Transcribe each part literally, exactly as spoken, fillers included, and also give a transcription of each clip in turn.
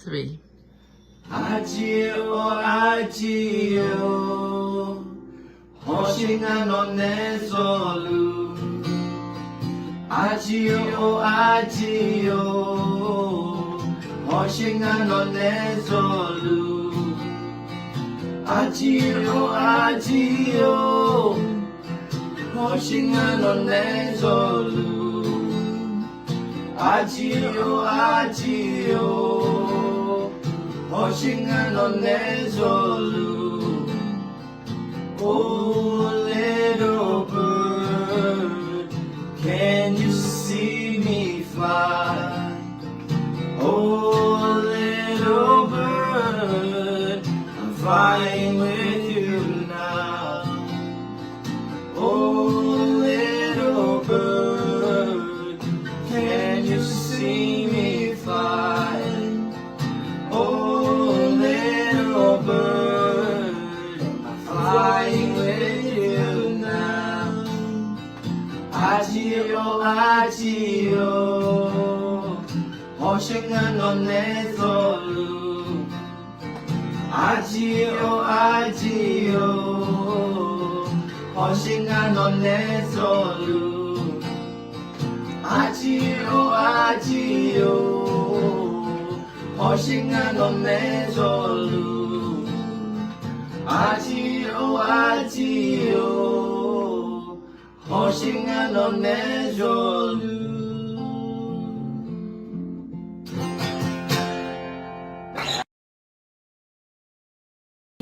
Three. Aqjeq-or aqjeq-or, hawsher ngar nawq nae zawluf. Aqjeq-or aqjeq-or, hawsher ngar nawq nae zawluf. Aqjeq-or aqjeq-or, hawsher ngar nawq nae zawluf. Aqjeq-or aqjeq-or, hawsher ngar nawq nae zawluf. Oh little bird, can you see me fly? Oh little bird, I'm flying with you now. Oh little bird, can you see me fly? Oh little bird, I'm flying with you now. Aqjeq-or aqjeq-or, hawsher ngar nawq nae zawluf. Aqjeq-or aqjeq-or, hawsher ngar nawq nae zawluf. Aqjeq-or aqjeq-or, hawsher ngar nawq nae zawluf. Aqjeq-or aqjeq-or, hawsher ngar nawq nae zawluf.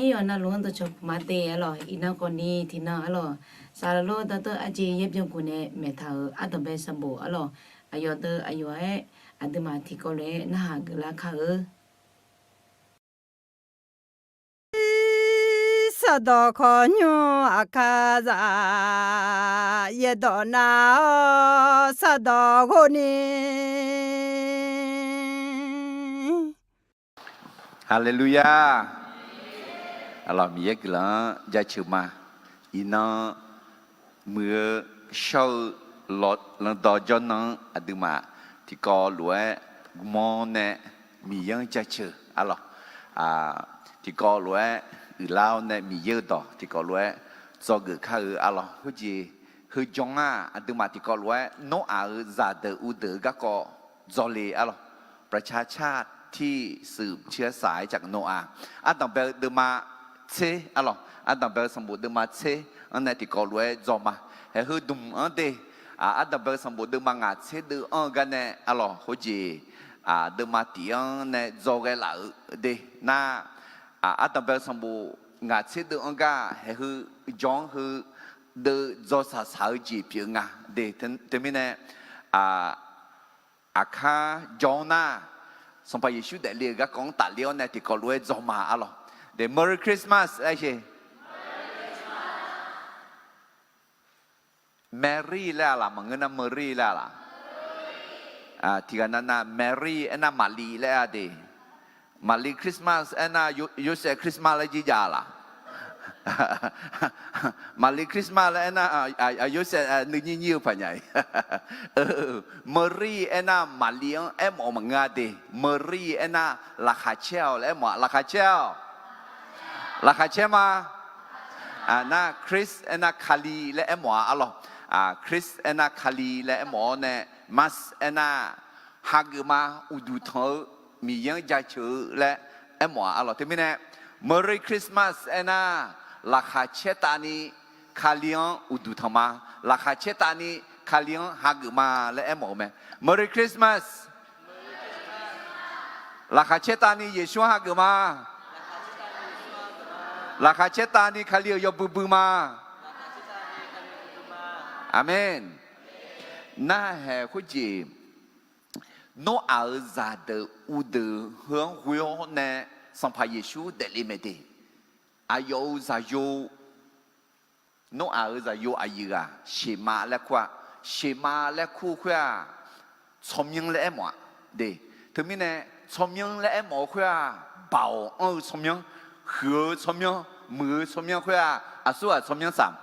Iryawq navluf-anr dawqcawq puq ma te arlawq. Iqnan khawfni tiqnan arlawq, saqlaq lor dawrtawv arjeq yaer byan guq nae maeqtaq-euq ardanqbae sanqbof arlawq, aqyawf deuv aqyawf-aer aqduimaf tiqkawv lof-aer narhaq geuflar kar-eu. Sardawq khawqnymr aqkar zaq, yaerdawq nav-awr sardawq ghov ni. Haleluya! Arlawq, Miqyaer guiqlanq-anr jaceuq ma. Iqnan muiq-eu shawr-eu lanqdawq jawrnan-anr aqduimaf tiqkawv lof-aer gmawr nae Miqyaer-anr jaceuq arlawq. Tiqkawv lof-aer uiqlar-awr nae Miqyaer-euq dawq tiqkawv lof-aer dzawgeuf kar-eu arlawq. Khoerjeq heu jan-aq, aqduimaf tiqkawv lof-aer Noraq-euq zaqdeuq uvdeuq-eu garkawv dzawle arlawq. ประชาชาติที่สืบเชื้อสายจากโนอาห์ ardanqbae-eu deuvma tser arlawq, ardanqbae-eu sanqbof deuvma tser-anr nae tiqkawv lof-aer dzaw ma. Haeq heu dmq-anr de, ardanqbae-eu sanqbof deuvma ngaq tser deuv-anr-eu gar nae arlawq, khoerjeq deuvma tif-anr nae dzaw ghae laf-euq de nar, ardanqbae-eu sanqbof ngaq tser deuv-anr gar haeq heu jan-anr heu deuv dzaw saqsaq-eu jeq pyeuf-eu nga de. Teumirnae aqkar jan-awr nar, Sanqpaq Yeqsur daefle-euq garkawv-anr tafle-awr nae tiqkawv lof-aer dzaw ma arlawq. De, Merry Christmas aer-eu. Mary laer-a laq, maqngeur nar Merry laer-a laq? Tiqghaq nav nar Mary aernar Maqli laer aer-a de. Maqli Christmas aernar Yo- Yorsaev Christmas laer jir jav-a laq? Maqli Christmas laer aernar Yorsaev nuinyir nyir-eu paqnya-iq. Mary aernar Maqli-anr aermawf-eu maqngeur-a de. Mary aernar laqkhaq caer-awq laer aermawf-a. Laqkhaq caer-awq. Laqkhaq caer ma. Nar Chris aernar Kali laer aermawf-a arlawq. Chris aernar Kali laer aermawf-awr nae, Mass aernar hageuf ma, uqduq tanq-eu, Miqyaer-anr jaceuq-eu laer aermawf-a arlawq. Teumirnae Merry Christmas aernar, laqkhaq caertavni Kali-anr uqduq tanq ma. Laqkhaq caertavni Kali-anr hageuf ma laer aermawf-eu mae. Merry Christmas. Laqkhaq caertavni Yeqsur-anr hageuf ma. Laqkhaq caertavni Kali-euq yawbui bui ma. Aqmeq. Narhaq khoerjeq, Noraq-euq zaqdeuq uvdeuq heu-anr ghoe-awr nae Sanqpaq Yeqsur daefle mae de. Aqyawf-euq zaqyo, Noraq-euq zaqyo aqyuif ghaq Sheqmav laer kur-a. Sheqmav laer kur-eu khoer-aq, tsawrmyanr laer aermawf-a de. Teumirnae tsawrmyanr laer aermawf-eu khoer-aq, baoq anr-eu tsawrmyanr, huiq-eu tsawrmyanr, muiq-eu tsawrmyanr khoer-aq, aqsurghaq tsawrmyanr saq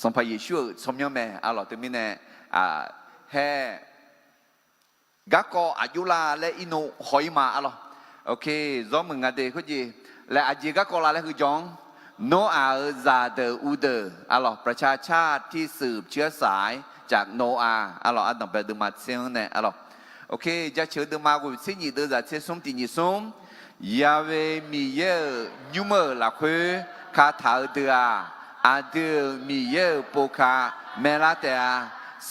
Sanqpaq Yeqsur-euq tsawrmyanr mae arlawq. Teumirnae haer garkawv aqjox la laer irnov haw-ir ma arlawq. Ok, zawr muiq nga de khoerjeq laer aqjeq garkawv la laer heu jawr-anr, Noraq-euq zaqdeuq uvdeuq arlawq, ประชาชาติที่สืบเชื้อสายจากโนอาห์ arlawq, ardanqbae deuvma tser-anr nae arlawq. Ok, jaceuq-eu deuvma ghoeq tser nyif deuv zaq tser smr tiq nyif smr. Yahweh Miqyaer-euq nymr-euq lafkhoer kataq-eu dui-aq, aqdui-euq Miqyaer-euq povka maeqlar taef-a.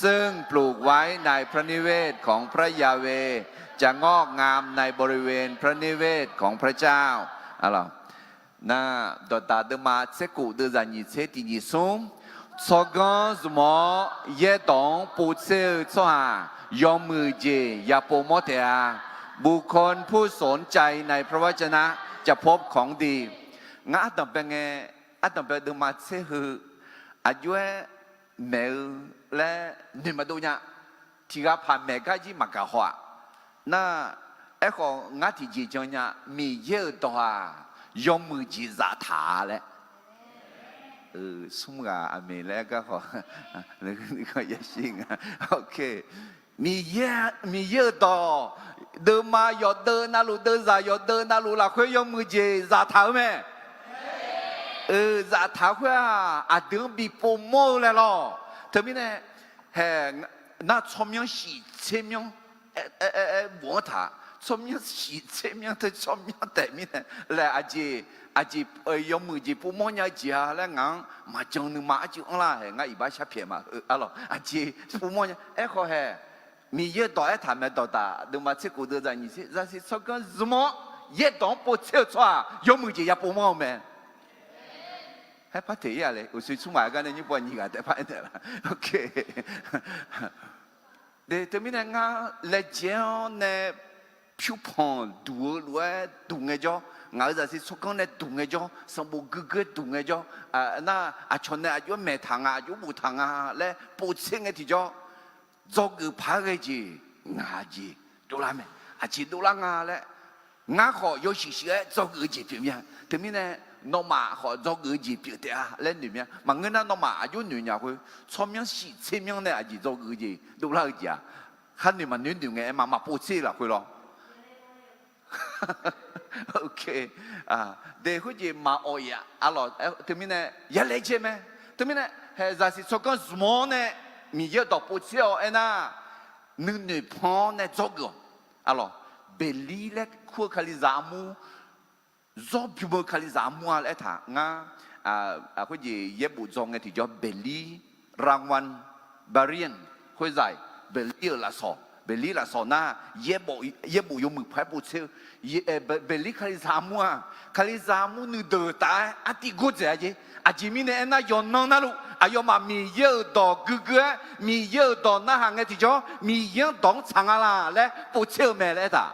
ซึ่งปลูกไว้ในพระนิเวศของพระยาห์เวห์ จะงอกงามในบริเวณพระนิเวศของพระเจ้า Nar, dawqdaq deuvma tser kof deuv zaq nyiq tser tiq nyiq smr. Tsawrganr zmq-awr yaerdawq-anr povtser-eu tsawrhaq yawmuiq jeq yapov mawr taef-a. บุคคลผู้สนใจในพระวจนะจะพบของดี Ngar ardanqbae ngae, ardanqbae deuvma tser heu aqjox-aer maeq-eu laer noeq maqdov nya. Tiq ghaq paq maeq gar jir maqgaq haw-aq. Nar, aerkhawf ngar tiqjeq jan nya, Miqyaer-euq dawq-aq, yawmuiq jeq zaftaq-a laer. Smr ghaq aqmeq laer aer gar khawf, yashir nga. Miqyaer, Miqyaer-euq dawq, deuvma yawqdeuv navluf, deuvzaq yawqdeuv navluf lafkhoer yawmuiq jeq zaftaq-eu mae. Zaftaq-eu khoer-aq, aqdui-anr bi povmawr-eu laer lawq. Teumirnae, hae, nar tsawrmyanr shif tser myanr aer, aer, aer, bof-anr taq, tsawrmyanr shif tser myanr teu tsawrmyanr taef mirnae laer aqjeq, aqjeq, yawmuiq jeq povmawr nya-eu jeq-a laer ngaq-anr maqjan nuima arcuiv anr lar hae, ngar iqbax sharpyaeq ma-eu arlawq, aqjeq povmawr nya. Aerkhawf hae, Miqyaer-euq dawq aertaq mae, dawqdaq deuvma tser kof deuv zaq nyiq tser, zaqsiq tsawrganr zmq-awr yaerdawq-anr povtser-eu tsawrhaq yawmuiq jeq yapov mawr-eu mae. Haer par teq-ir-a le, uqshoe tsmr ghaq gar nae nymr paw nyiq ghaq taef par aernaeq la. Ok. De, teumirnae ngar laejae-awr nae pyurpanq duq-eu lof-aer duq ngaejawr, ngaq-euq zaqsiq tsawrganr nae duq ngaejawr, sanqbof guiqguir-aer duq ngaejawr, nar aqcawq nae aqjox-aer maeqtaq nga, aqjox boftaq nga laer povtser ngae tiqjawr, dzawgeuf paq-aer ghae jeq ngaq jeq dovlar mae. Aqjeq dovlar nga laer, ngar khawf yawshuif shuif-aer dzawgeuf-eu jeq pyeuf mir-a. Teumirnae nawmaf khawf dzawgeuf-eu jeq pyeuf taef-a laer noeq mir-a. Maqngeur nar nawmaf aqjox noeq nya khoer, tsawrmyanr shif tser myanr nae aqjeq dzawgeuf-eu jeq dovlar-eu jeq-aq, khar noeq maqnoeq noeq ngae aer ma, maqpov tser-eu lafkhoer lawr. Ok. De khoerjeq maqawq-iq-a arlawq. Teumirnae ya laejae mae. Teumirnae hae, zaqsiq tsawrganr zmq-awr nae Miqyaer-euq dawq povtser-awq aernar, nuinoeq pan-awr nae dzawgeuf-awq arlawq. Beqlir laer kur-eu kalizaq armur, zawr bym-eu kalizaq armur-a laer aertaq ngar, khoerjeq yaerbof dzaw ngae tiqjawr Beqlir, รางวัล Beqlir khoerzaq-iq, Beqlir-euq lafsawq, Beqlir lafsawq nar, yaerbof yawmuiq paq-aer povtser-eu, Beqlir kalizaq armur-aq, kalizaq armur nuideuq taf-aer artiv gordzaeq-a jeq. Aqjeq mirnae aernar, yawqnan navluf aqyawfmaf Miqyaer-euq dawq guiqguir-aer, Miqyaer-euq dawq narhaq ngae tiqjawr, Miqyaer-anr dawq-anr tsaq nga laq laer povtser-eu mae laer aertaq.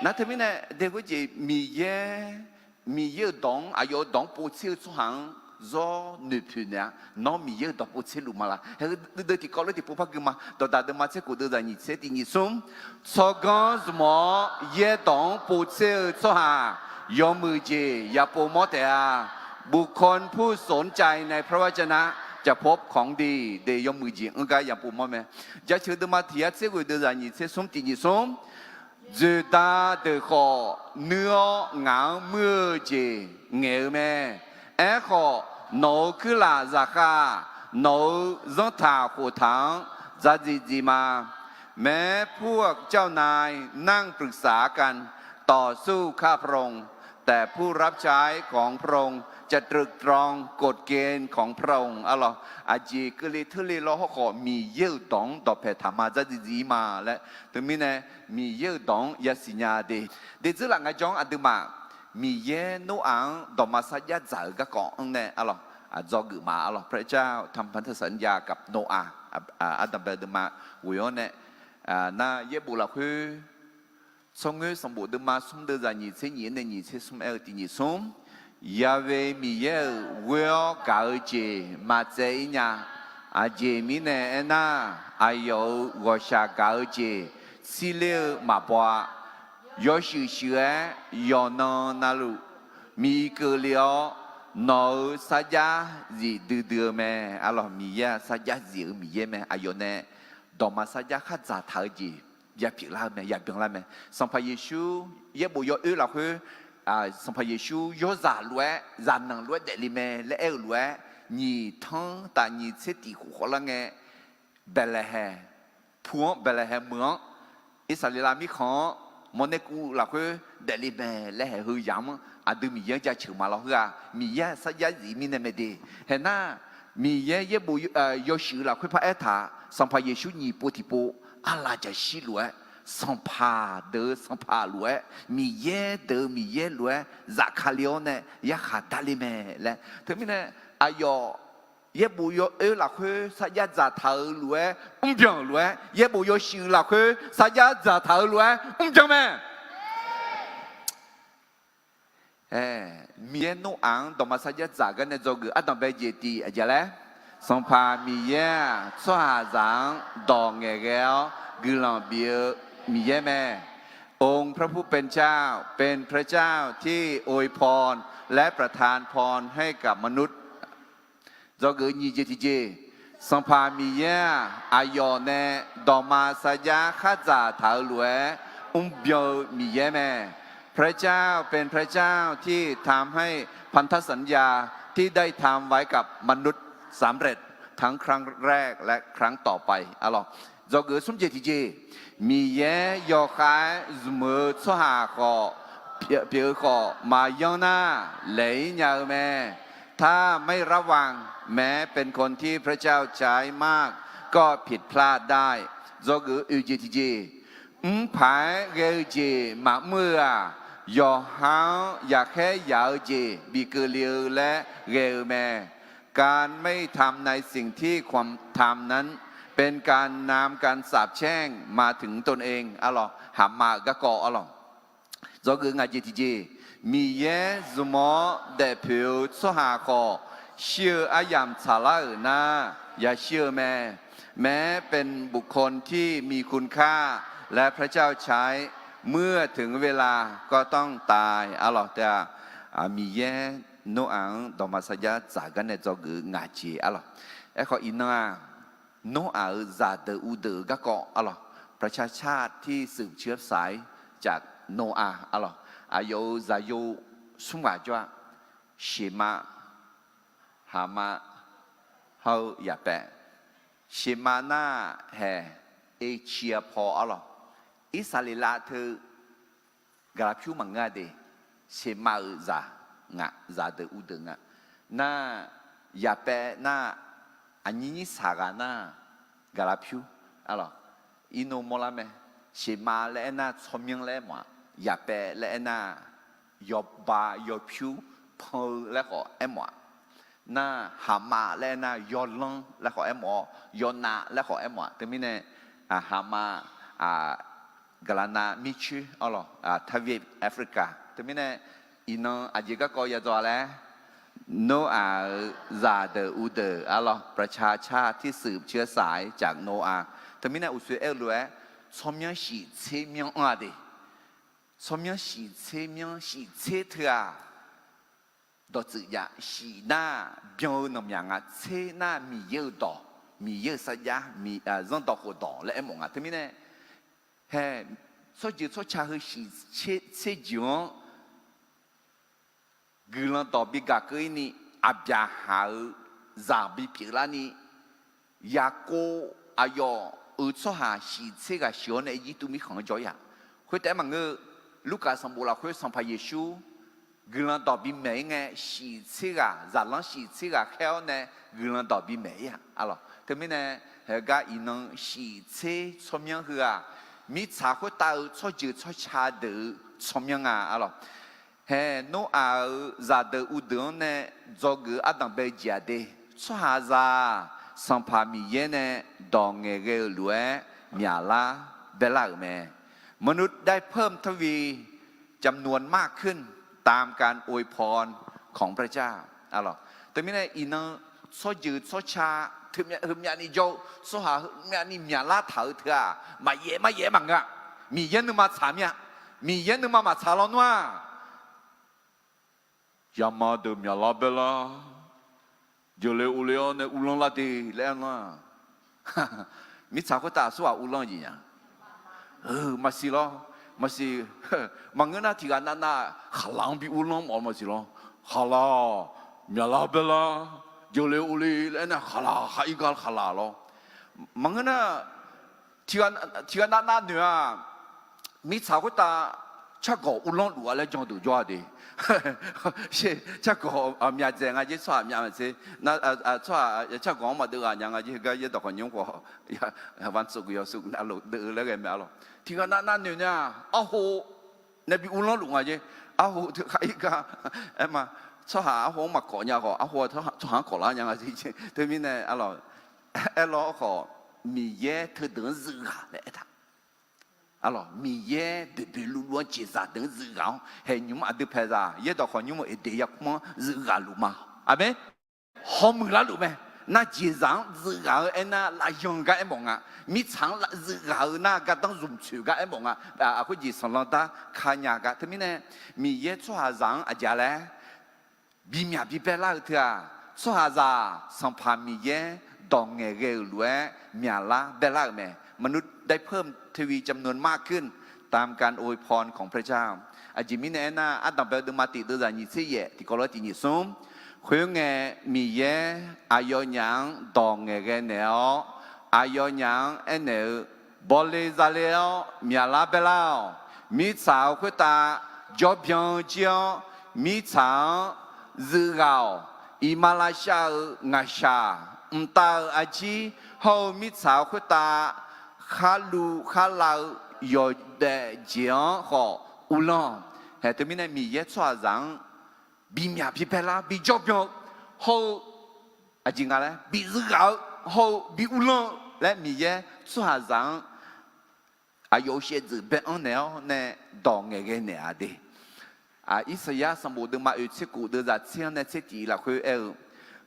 Nar teumirnae de khoerjeq Miqyaer, Miqyaer-euq dawq-anr, aqyawf-euq dawq-anr povtser-eu tsawrhaq-anr zawr noeqpoeq naeq-a. Nawr Miqyaer-euq dawq povtser luf ma laq? Hae, deuvdeuv tiqkawv lof tiqpov par gui ma. Dawqdaq deuvma tser kof deuv zaq nyiq tser tiq nyiq smr. Tsawrganr zmq-awr yaerdawq-anr povtser-eu tsawrhaq yawmuiq jeq yapov mawr taef-a. บุคคลผู้สนใจในพระวจนะจะพบของดี de yawmuiq jeq-anr gar yapov mawr mae. Jaceuq deuvma tiq yar tser ghoeq deuv zaq nyiq tser smr tiq nyiq smr. Dzoeqda deuq khawf nuir-awr ngaq-anr muir-eu jeq ngaeq-eu mae. Aerkhawf, nawq-euq kuirlaf zaqkhav-aq, nawq-euq zanrtaq khoftaq-anr dzardziv dziv ma. แม้พวกเจ้านายนั่งปรึกษากันต่อสู้ข้าพระองค์ แต่ผู้รับใช้ของพระองค์จะตรึกตรองกฎเกณฑ์ของพระองค์ arlawq. Aqjeq keuvle teurle lawr hawrkhawf, Miqyaer-euq dawq-anr dawqpaeq taq ma, dzardziv dziv-ir ma laer. Teumirnae, Miqyaer-euq dawq-anr yasiq nya de. Dedzeur laf ngaejawr-anr aqduimaf Miqyaer Noraq-anr dawqma sarjax dzaq-eu garkawv-anr nae arlawq, dzawgeuf ma arlawq. พระเจ้าทำพันธสัญญากับโนอาห์ ardanqbae deuvma ghoe-awr nae, nar yaerbof lafkhoer tsawrngoer sanqbof deuvma smr deuv zaq nyiq tser nyiq-anr nae nyiq tser smr aer-eu tiq nyiq smr. Yahweh Miqyaer-euq ghoe-awr gaq-eu jeq maqtsaev-ir nya. Aqjeq mirnae aernar, aqyawf-euq ghawqshaq gaq-eu jeq tsirler-eu maqbaw-a. Yawshuif shuif-aer yawqnan navluf miqi keuvle-awr, nawq-euq sarjax zif duidui-eu mae. Arlawq, Miqyaer-aq sarjax zif-eu Miqyaer mae. Aqyawf nae dawqma sarjax khar dzaqtaq-eu jeq yapyeuf lar-eu mae, yabyan lar mae. Sanqpaq Yeqsur yaerbof yawoer lafkhoer, Sanqpaq Yeqsur yawrzaq lof-aer, zaqnanq lof-aer daefle mae laer aer-eu lof-aer, nyiq tanr taf nyiq tser tiq khof khawf lar ngae, Baeqlaeqhaeq pu-anr, Baeqlaeqhaeq meuq-anr, Irsaqleqlav mirkhanq-anr mawrner kuv lafkhoer daefle mae laer haeq heu yamq-anr aqdui Miqyaer-anr jaceuq ma lawr. Heu-aq Miqyaer-aq sarjax zif mirnae mae de. Haeq nar, Miqyaer yaerbof yawshuif lafkhoer paraer taq, Sanqpaq Yeqsur nyiq pov tiqpov arlaf jaqshir lof-aer, sanqpaq deuq-eu sanqpaq lof-aer, Miqyaer deuq-eu Miqyaer lof-aer zafkale-awr nae yarkhaq darle mae laer. Teumirnae aqyawf yaerbof yawoer lafkhoer sarjax dzaqtaq-euq lof-aer mrbyan-euq lof-aer, yaerbof yawshuif lafkhoer sarjax dzaqtaq-euq lof-aer mrbyan mae. Miqyaer Noraq-anr dawqma sarjax dzaq gar nae dzawgeuf ardanqbae jeq tiq aqjeq laer, Sanqpaq Miqyaer-aq, tsawrhaqzaq-anr dawq ngaeqghae-awr guiqlanq bif-eu Miqyaer mae. องค์พระผู้เป็นเจ้า เป็นพระเจ้าที่อวยพรและประทานพรให้กับมนุษย์ Dzawgeuf nyiq jeq tiqjeq, Sanqpaq Miqyaer-aq, aqyawf nae dawqma sarjax khardzaq taq-eu lof-aer mrbyan-eu Miqyaer mae. พระเจ้าเป็นพระเจ้าที่ทำให้พันธสัญญาที่ได้ทำไว้กับมนุษย์สำเร็จทั้งครั้งแรกและครั้งต่อไป Dzawgeuf smr jeq tiqjeq, Miqyaer yawkhav-aer zmq-eu tsawrhaq khawf, pyeuf-eu khawf maqyanr nar, laeq-ir nya-eu mae. ถ้าไม่ระวัง แม้เป็นคนที่พระเจ้าใช้มากก็ผิดพลาดได้ Dzawgeuf oeq jeq tiqjeq, mrpaq-aer ghae-eu jeq maqmr-eu-aq, yawqha-anr yaqkhaer yaq-eu jeq bikeuvle-eu laer ghae-eu mae. การไม่ทำในสิ่งที่ควรทำนั้น เป็นการนำการสาปแช่งมาถึงตนเอง Arlawq, haqma-euq garkawv arlawq. Dzawgeuf ngaq jeq tiqjeq, Miqyaer zmq-awr daefpoeq-eu tsawrhaq khawf, shir-eu aryamq tsaqlar-euq nar, yashir-eu mae. แม้เป็นบุคคลที่มีคุณค่า และพระเจ้าใช้ เมื่อถึงเวลาก็ต้องตาย Arlawq, Miqyaer Noraq-anr dawqma sarjax dzaq gar nae dzawgeuf-eu ngaq jeq arlawq. Aerkhawf iqnan-aq, Noraq-euq zaqdeuq uvdeuq-euq garkawv arlawq, ประชาชาติที่สืบเชื้อสายจากโนอาห์ arlawq, aqyawf-euq zaqyo smr ghaq jawr-a, Sheqmav, Haqmav, hawr-eu Yaqpaev. Sheqmav nar-aq haeq, Erciq-a paw arlawq, Irsaqleqlav teu gaqlaq pyur maqngeur-a de. Sheqmav-euq zaq nga, zaqdeuq uvdeuq nga. Nar, Yaqpaev nar, aqnyir nyir saq ghaq nar, gaqlaq pyur arlawq, irnov mawrlar mae. Sheqmav laer aernar tsawrmyanr laer aermawf-a. Yaqpaev laer aernar, yawba yawpyur pan-eu laer khawf aermawf-a. Nar, Haqmav laer aernar, yawlanr laer khawf aermawf-awr, yawnav laer khawf aermawf-a. Teumirnae, Haqmav, gaqlaqnav mircoer arlawq, ทวีปแอฟริกา. Teumirnae, iqnan aqjeq garkawv ya dzaw-a laer, Noraq-euq zaqdeuq uvdeuq arlawq, ประชาชาติที่สืบเชื้อสายจากโนอาห์. Teumirnae uqshoe aer-eu lof-aer, tsawrmyanr shiftser myanr anr-a de. Tsawrmyanr shiftser myanr, shiftser teu-aq, dawqtsuif jav. Shif nar, byan-eu nanqmyaq nga. Tser nar, Miqyaer-euq dawq, Miqyaer-euq sarjax, zanrdawq khofdawq laer aermawf nga. Teumirnae, hae, tsawrjeuq tsawrca heu shiftser jeuq-anr guiqlanq dawq bigaq keuv-ir ni, Aqbyaqhaq-euq zaq bipyeuf larni, Yaqkov aqyawf-euq tsawrhaq shiftser ghaq sheuq-awr nae Irjirtuv mirkhanq-anr jawr-ir-aq. Khoertaef-aer maqngeur-eu, Lurkaf sanqbof lafkhoer Sanqpaq Yeqsur guiqlanq dawq bimaeq-ir ngae, shiftser ghaq, zaqlanr shiftser ghaq khaer-awr nae guiqlanq dawq bimaeq-ir-aq arlawq. Teumirnae, haegar iqnan shiftser tsawrmyanr heu-aq, mirtsaq khoertav-eu tsawrjeuq tsawrca deuq-eu tsawrmyanr nga arlawq. Hae, Noraq-euq zaqdeuq uvdeuq-anr nae dzawgeuf ardanqbae jeq-aq de, tsawrhaqzaq-aq, Sanqpaq Miqyaer nae dawq ngaeqghae-eu lof-aer myaqlar baelar-euq mae. มนุษย์ได้เพิ่มทวีจำนวนมากขึ้นตามการอวยพรของพระเจ้า Teumirnae iqnan tsawrjeuq tsawrca teumyav heumyavni jawr-eu tsawrhaq heumyavni myaqlar taq-eu teu-aq, maqyaef maryaef maqngeur-a. Miqyaer nuima tsaq mir-a. Miqyaer nuima maqtsaq lawnmr-aq, yama deuq myaqlar baelar, jeuqle uvle-awr nae uvlanr lar de laer aer nar, mirtsaq khoertav aqsurghaq uvlanr-eu jeq nya. Maqsiq lawr, maqsiq. Maqngeur nar tiqghaq navnav khaqlaq-anr bi uvlanr mawf-eu maqsiq lawr. Khaqlaq-awq, myaqlar baerlar, jeuqle uvle laer aernar khaqlaq, khaq-ir gar khaqlaq lawr. Maqngeur nar, tiqghaq navnav noeq-aq, mirtsaq khoertav cargawq uvlanr luf-a laer janduq jawr-a de. Cargawq myaq dzaeq nga jer, tsawrhaq myaq maqtser. Tsawrhaq cargawq-anr maqdeuv ghaq nya nga jer, heugar yaerdawq khawf nymr khawf, vantsov guiq yawshuif navluf deuv-eu laer ghae mae arlawq. Tiqghaq navnav noeq nar-aq, arho nae bi uvlanr luf nga jer. Arho teu khaq-ir gar aer ma. Tsawrhaq arho-anr maqkawf nya khawf, arho tsawrhaq-anr kawf lar nya nga jer. Teumirnae arlawq, aerlawr khawf, Miqyaer teudeuq-anr zuif ghaq laer aertaq. Arlawq, Miqyaer boeqboeq luvluv-anr jeqzaq deuq-anr zuif ghaq-awr haeq nymq-mr aqdui paeqzaq yaerdawq khawf nymr-eu Eqdeq yarkmr-anr zuif ghaq luf ma. Aqmeq. Hawmuiq larluf mae. Nar jeqzaq-anr zuif ghaq-eu aernar lavyan gar aermawf nga. Mirtsaq-anr zuif ghaq-eu nar gardanr zmq tsoeq gar aermawf nga. Aqkhoerjeq sanqlanq dar kanya gar. Teumirnae Miqyaer tsawrhaqzaq-anr aqjeq laer bimyaq bibae lar-eu teu-aq, tsawrhaqzaq Sanqpaq Miqyaer dawq ngaeqghae-euq lof-aer myaqlar baelar-euq mae. มนุษย์ได้เพิ่มทวีจำนวนมากขึ้น ตามการอวยพรของพระเจ้า Aqjeq mirnae aernar, ardanqbae deuvma tiq deuvzaq nyiq tser yaef tiqkawv lof-aer tiq nyiq smr. Khoerngae, Miqyaer aqyawfnyaf-anr dawq ngaeqghae naeq-awr, aqyawfnyaf-anr aernaeq-eu, bawle zale-awr myaqlar baelar-awq. Mirtsaq-euq khoertav jawrbyan jir-awr, mirtsaq-anr zuif ghaq-awq. Iqmalavshav-euq ngaqshaq, mqtav-euq arjir hawr-eu mirtsaq-euq khoertav kharluv kharlav-eu yawdaef jeq-anr khawf uvlanr-awq. Haeq teumirnae Miqyaer tsawrhaqzaq-anr bimyaq bibae lar, bijawrbyan-eu hawr-eu, aqjeq nga laer bizuif ghaq-eu hawr-eu bi uvlanr-eu laer Miqyaer tsawrhaqzaq-anr aqyawf-euq shaevdzeuf bae-anr naeq-awr nae dawq ngaeqghae naeq-a de. Irsaqyar sanqbof deuvma oeq tser kof deuvzaq tser-anr nae tser tiq lafkhoer aer-eu,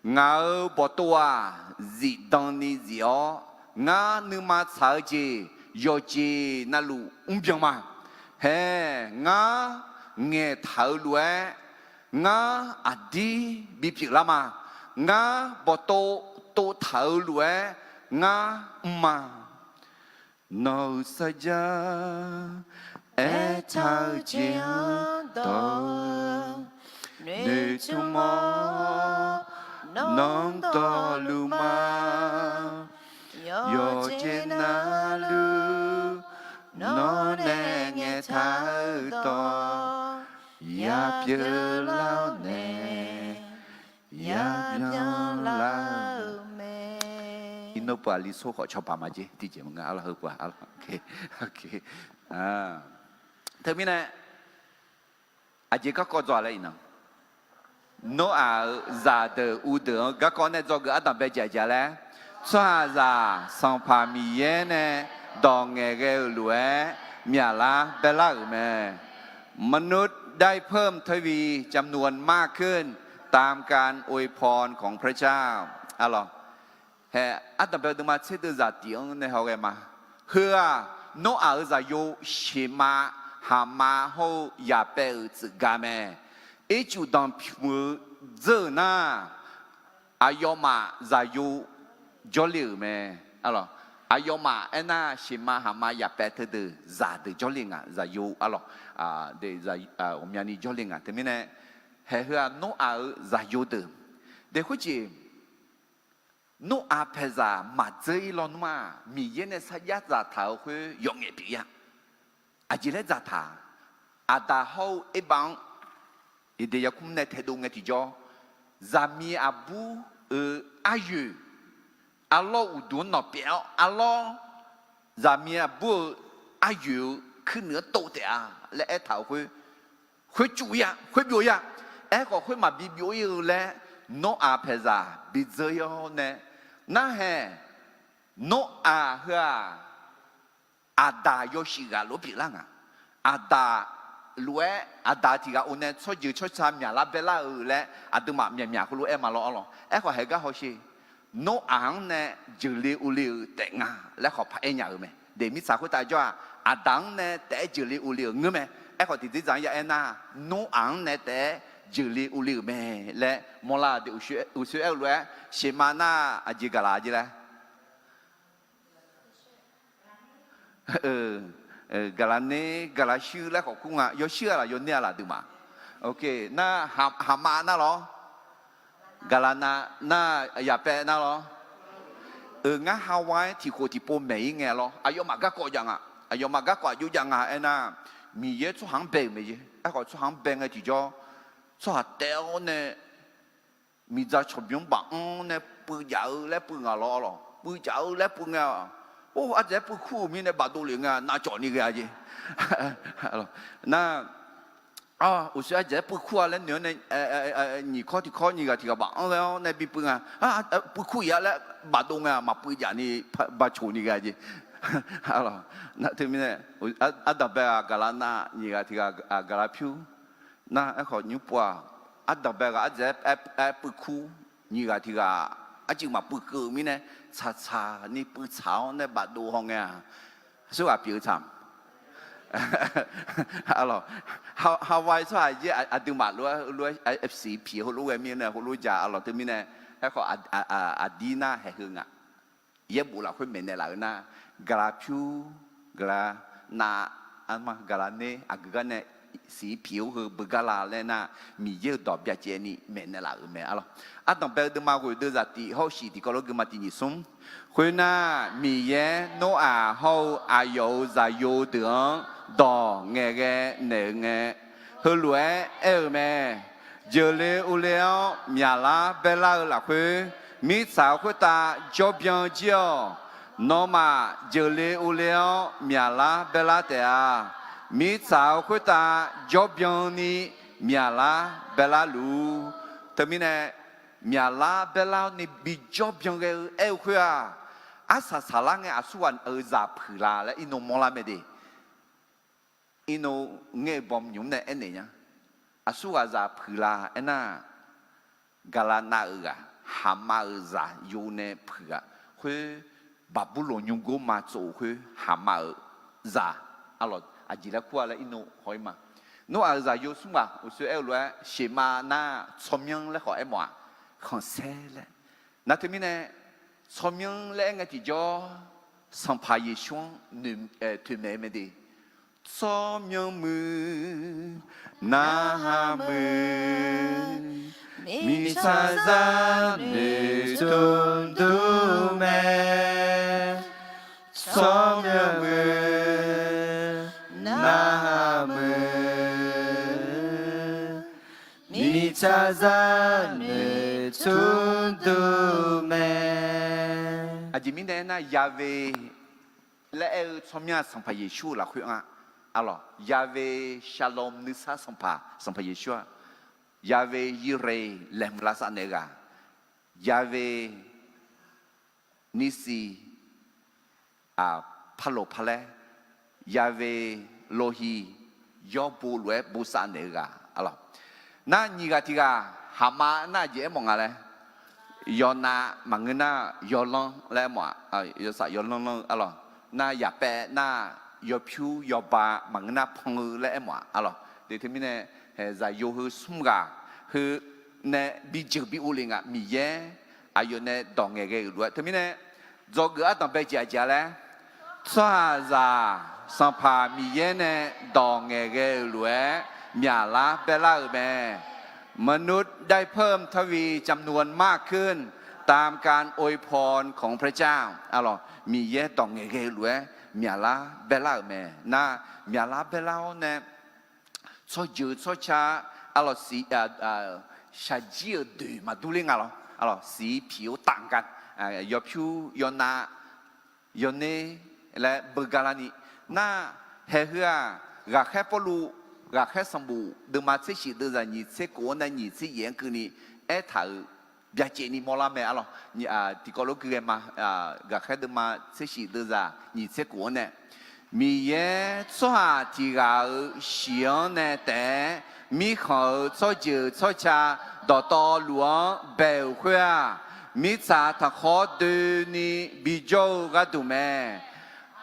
Ngaq-euq bawqtov-aq, zifdan ni zif-awr, ngar nuima tsaq-eu jeq yawqjeq navluf mrbyan ma. Haeq, ngar ngaeqtaq-eu lof-aer ngar aqdir bipyeuf lar ma. Ngar bawqtov tovtaq-eu lof-aer ngar mr ma. Nawq-euq sarjax aertaq-eu jeq-anr dawq-eu, noeqtmq-awr nawq-anr dawqluf ma. Yawqjeq navluf nawq nae ngaeqtaq-eu dawq yapyeuf lar-awr nae, yapyeuf lar-eu mae. Iqnan pov-aq, lisor khawf cawba ma jer tiqjeq maqngeur, arlawq, heu pov-aq, arlawq. Teumirnae aqjeq garkawv dzaw laer iqnan, Noraq-euq zaqdeuq uvdeuq-anr garkawv nae dzawgeuf ardanq bae jaq jaq laer, tsawrhaqzaq Sanqpaq Miqyaer nae dawq ngaeqghae-euq lof-aer myaqlar baelar-euq mae. มนุษย์ได้เพิ่มทวีจำนวนมากขึ้น ตามการอวยพรของพระเจ้า Arlawq, hae, ardanq bae deuvma tser deuvzaq tiq-anr nae hawghae ma. Heu-aq, Noraq-euq zaqyo sheqma haqma hawr-eu yaqpaev-euq tsuif ga mae. Ircuf danqpymq-eu dzeur-euq nar, aqyawfmaf zaqyo jawrle-euq mae. Aqyawfmaf aernar, sheqma haqma yaqpaev teudeuq zaqdeuq jawrle nga, zaqyo, arlawq, ghawqmyani jawrle nga. Teumirnae, hae, heu-aq, Noraq-euq zaqyo deuq. Daeq khoerjeq, Noraq paeqzaq maqdzeur-ir lawnmr-aq, Miqyaer nae sarjax dzaqtaq-euq khoer yawf ngaef pyeuf-ir-a. Aqjeq laer dzaqtaq, Aqdaq hawr-eu Erbav-anr Eqdeq yarkmr nae taedov ngae tiqjawr, zaqmiq aqbur-euq aryoeq, arlawr uqduq-anr nawq pyaeq-awr, arlawr zaqmiq aqbur-euq aryoeq-euq kuirnuiq-anr tov taef-a laer aertaq-euq khoer, khoer cuf-ir-a, khoer byov-ir-a. Aerkhawf, khoer maqbi byov-ir-eu laer Noraq paeqzaq bidzeur-ir-awr nae, narhae, Noraq heu-aq, Aqdaq yawshuif ghaq lof-aer pyeuflar nga. Aqdaq lof-aer, Aqdaq tiq ghaq-o nae tsawrjeuq tsawrca myaqlar baelar-eu laer aqduimaf myaqmyaq heulof-aer ma lawr, arlawq. Aerkhawf, haegar hawsher, Noraq-anr nae jeuqle uvle-euq taef nga laer khawf paq-aer nya-euq mae. Daeq mirtsaq khoertav jawr-aq, Aqdaq-anr nae taef-aer jeuqle uvle-euq ngeur mae. Aerkhawf, tiqdzerzaq-anr ya aer nar, Noraq-anr nae taef-aer jeuqle uvle-euq mae laer mawrlar-eu de. Uqshoe aer-eu lof-aer, sheqma nar aqjeq gaqlaq jeq laer Gaqlaqner, gaqlaqshuir laer khawf kur nga. Yawshuir-a laf, yawner-a laf aqduimaf? Nar, haqmav nar lawr. Gaqlaqnav nar, yaqpaev nar lawr. Euq ngar Hawaii-aer tiqkhof tiqpov maeq-ir ngae lawr. Aqyawfmaf garkawv jav nga. Aqyawfmaf garkawv aqjox jav nga aernar, Miqyaer tsawrhaq-anr bae-euq mae jeq. Aerkhawf tsawrhaq-anr bae ngae tiqjawr, tsawrhaq taef-awr nae miqdzaq cawqbymr baf-anr nae puiv jaf-eu laer puiv nga lawr lawq. Puiv jaf-eu laer puiv ngae-aq, or, ardzaeq-aer puiv kur-euq mirnae bafdov lef ngae-aq, navcawf ni ghae-a jeq. Nar, uqshoe ardzaeq-aer puiv kur-a laer noeq-awr nae, nyiq kawr tiq kawr nyiq ghaq tiq ghaq baf-anr ghae-awr nae bipuiv nga. Puiv kur iq-a laer bafdov ngae-aq, maqpuiv jaf ni, bacoq ni ghae-a jeq. Nar teumirnae, ardanqbae ghaq gaqlaq nav, nyiq ghaq tiq ghaq gaqlaq pyur. Nar aerkhawf nymr pov-aq, ardanqbae ghaq ardzaeq-aer puiv kur, nyiq ghaq tiq ghaq arcuiv maqpuiv keuv-eu mirnae, tsaqtsaq ni puiv tsaq-awr nae bafdov haw ngae-aq, aqsurghaq pyeuf-eu tsaq. Hawaii tsawrhaq yaer aqduimaf lof-aer lof-aer siq piq heulof ghae mirnae heulof ja-a lawq. Teumirnae, aerkhawf aqdir nar haeq heu nga. Yaerbof lafkhoer maeqnaeq laf-eu nar, gaqlaq pyur, gaqlaq nav, arma gaqlaq ner aqgeu gar nae siq piq-awr heu beugar la laer nar, Miqyaer-euq dawq byacaevni maeqnaeq laf-euq mae-a lawq. Ardanqbae-eu deuvma ghoeq deuv zaqtif hawr-eu shiq tiqkawv lof geuma tiq nyiq smr. Khoernar, Miqyaer Noraq hawr-eu aqyawf-euq zaqyo deuq-anr dawq ngaeqghae naeq-eu ngae, heulof-aer aer-eu mae. Jeuqle uvle-awr myaqlar baerlar-eu lafkhoer, mirtsaq-euq khoertav jawrbyan jir-awq. Nawmaf jeuqle uvle-awr myaqlar baerlar taef-a. Mirtsaq-euq khoertav jawrbyan ni myaqlar baerlar luf-ur. Teumirnae, myaqlar baerlar-awr ni bijawr byan ghae-eu aer-eu khoer-aq, arsaq saqlar ngae aqsurghaq-euq zaq puiq la laer irnmr mawrlar mae de. Irnmr ngae-eu bawm nymr nae aernaeq nya. Aqsurghaq zaq puiq la aernar, gaqlaq nav-euq ghaq, haqmav-euq zaq yo nae puiq ghaq khoer, Baqburloq nymrgor ma tsov-euq khoer haqmav-euq zaq, aqlawq aqjeq laer kur-a laer irnmr haw-ir ma. Noraq-euq zaqyo smr ghaq uqshoe aer-eu lof-aer sheqmav nar tsawrmyanr laer khawf aermawf-aq, khanqsaer laer. Nar teumirnae, tsawrmyanr laer aer ngae tiqjawr, Sanqpaq Yeqsur-anr toeqmaeq mae de. Tsawrmyanr muiq, narhaq muiq, mirtsaqzaq noeqtmqdur mae. Tsawrmyanr muiq, narhaq muiq, mirtsaqzaq noeqtmqdur mae. Aqjeq mirnae aernar, Yahweh laer aer-eu tsawrmyanr-aq Sanqpaq Yeqsur-eu lafkhoer nga. Aqlawq, Yahweh Shalom nuisar Sanqpaq, Sanqpaq Yeqsur-aq, Yahweh Yireh laeqhmq lavsav naeq-eu ghaq, Yahweh Nissi, Paqloq paqlaer, Yahweh Rohi, yawr bo lof-aer bosav naeq-eu ghaq, aqlawq. Nar nyiq ghaq tiq ghaq haqmav nar aqjeq aermawf nga laer, yawnav maqngeur nar yawlanr laer aermawf-aq, yawsaf yawlanr lanr-eu, aqlawq. Nar yaqpaev nar yawpyur yawba maqngeur nar pan-eu laer aermawf-aq, aqlawq. De teumirnae, zaqyo heu smr ghaq heu nae bijeuq bi uvle nga. Miqyaer aqyawf nae dawq ngaeqghae-euq lof-aer teumirnae, dzawgeuf ardanqbae jeq aqjeq-a laer, tsawrhaqzaq Sanqpaq Miqyaer nae dawq ngaeqghae-euq lof-aer myaqlar baerlar-euq mae. มนุษย์ได้เพิ่มทวีจำนวนมากขึ้น ตามการอวยพรของพระเจ้า aqlawq. Miqyaer dawq ngaeqghae-eu lof-aer myaqlar baerlar-euq mae. Nar myaqlar baerlar-awr nae tsawrjeuq tsawrca, aqlawq, siq, shaqjir-euq doeq maqdur ler nga lawr. Aqlawq, siq piq-awr taf nga, yawpyur yawnav yawner laer beugar larni. Nar haeq heu-aq, ghaqkhaer Pawrluv, ghaqkhaer sanqbof deuvma tser shif deuvzaq nyiq tser kof-anr nae nyiq tser yaef-anr keuvni aertaq-euq byacaevni mawrlar mae, aqlawq. Tiqkawv lof gui ghae ma. Ghaqkhaer deuvma tser shif deuvzaq nyiq tser kof-anr nae, Miqyaer tsawrhaq tiq ghaq-euq shiq-anr nae taef-aer mirkhanq-euq tsawrjeuq tsawrca dawqtawvluf-anr bae-euq khoer-aq, mirtsaq taqkhawr doeni bijawr-eu gharduq mae.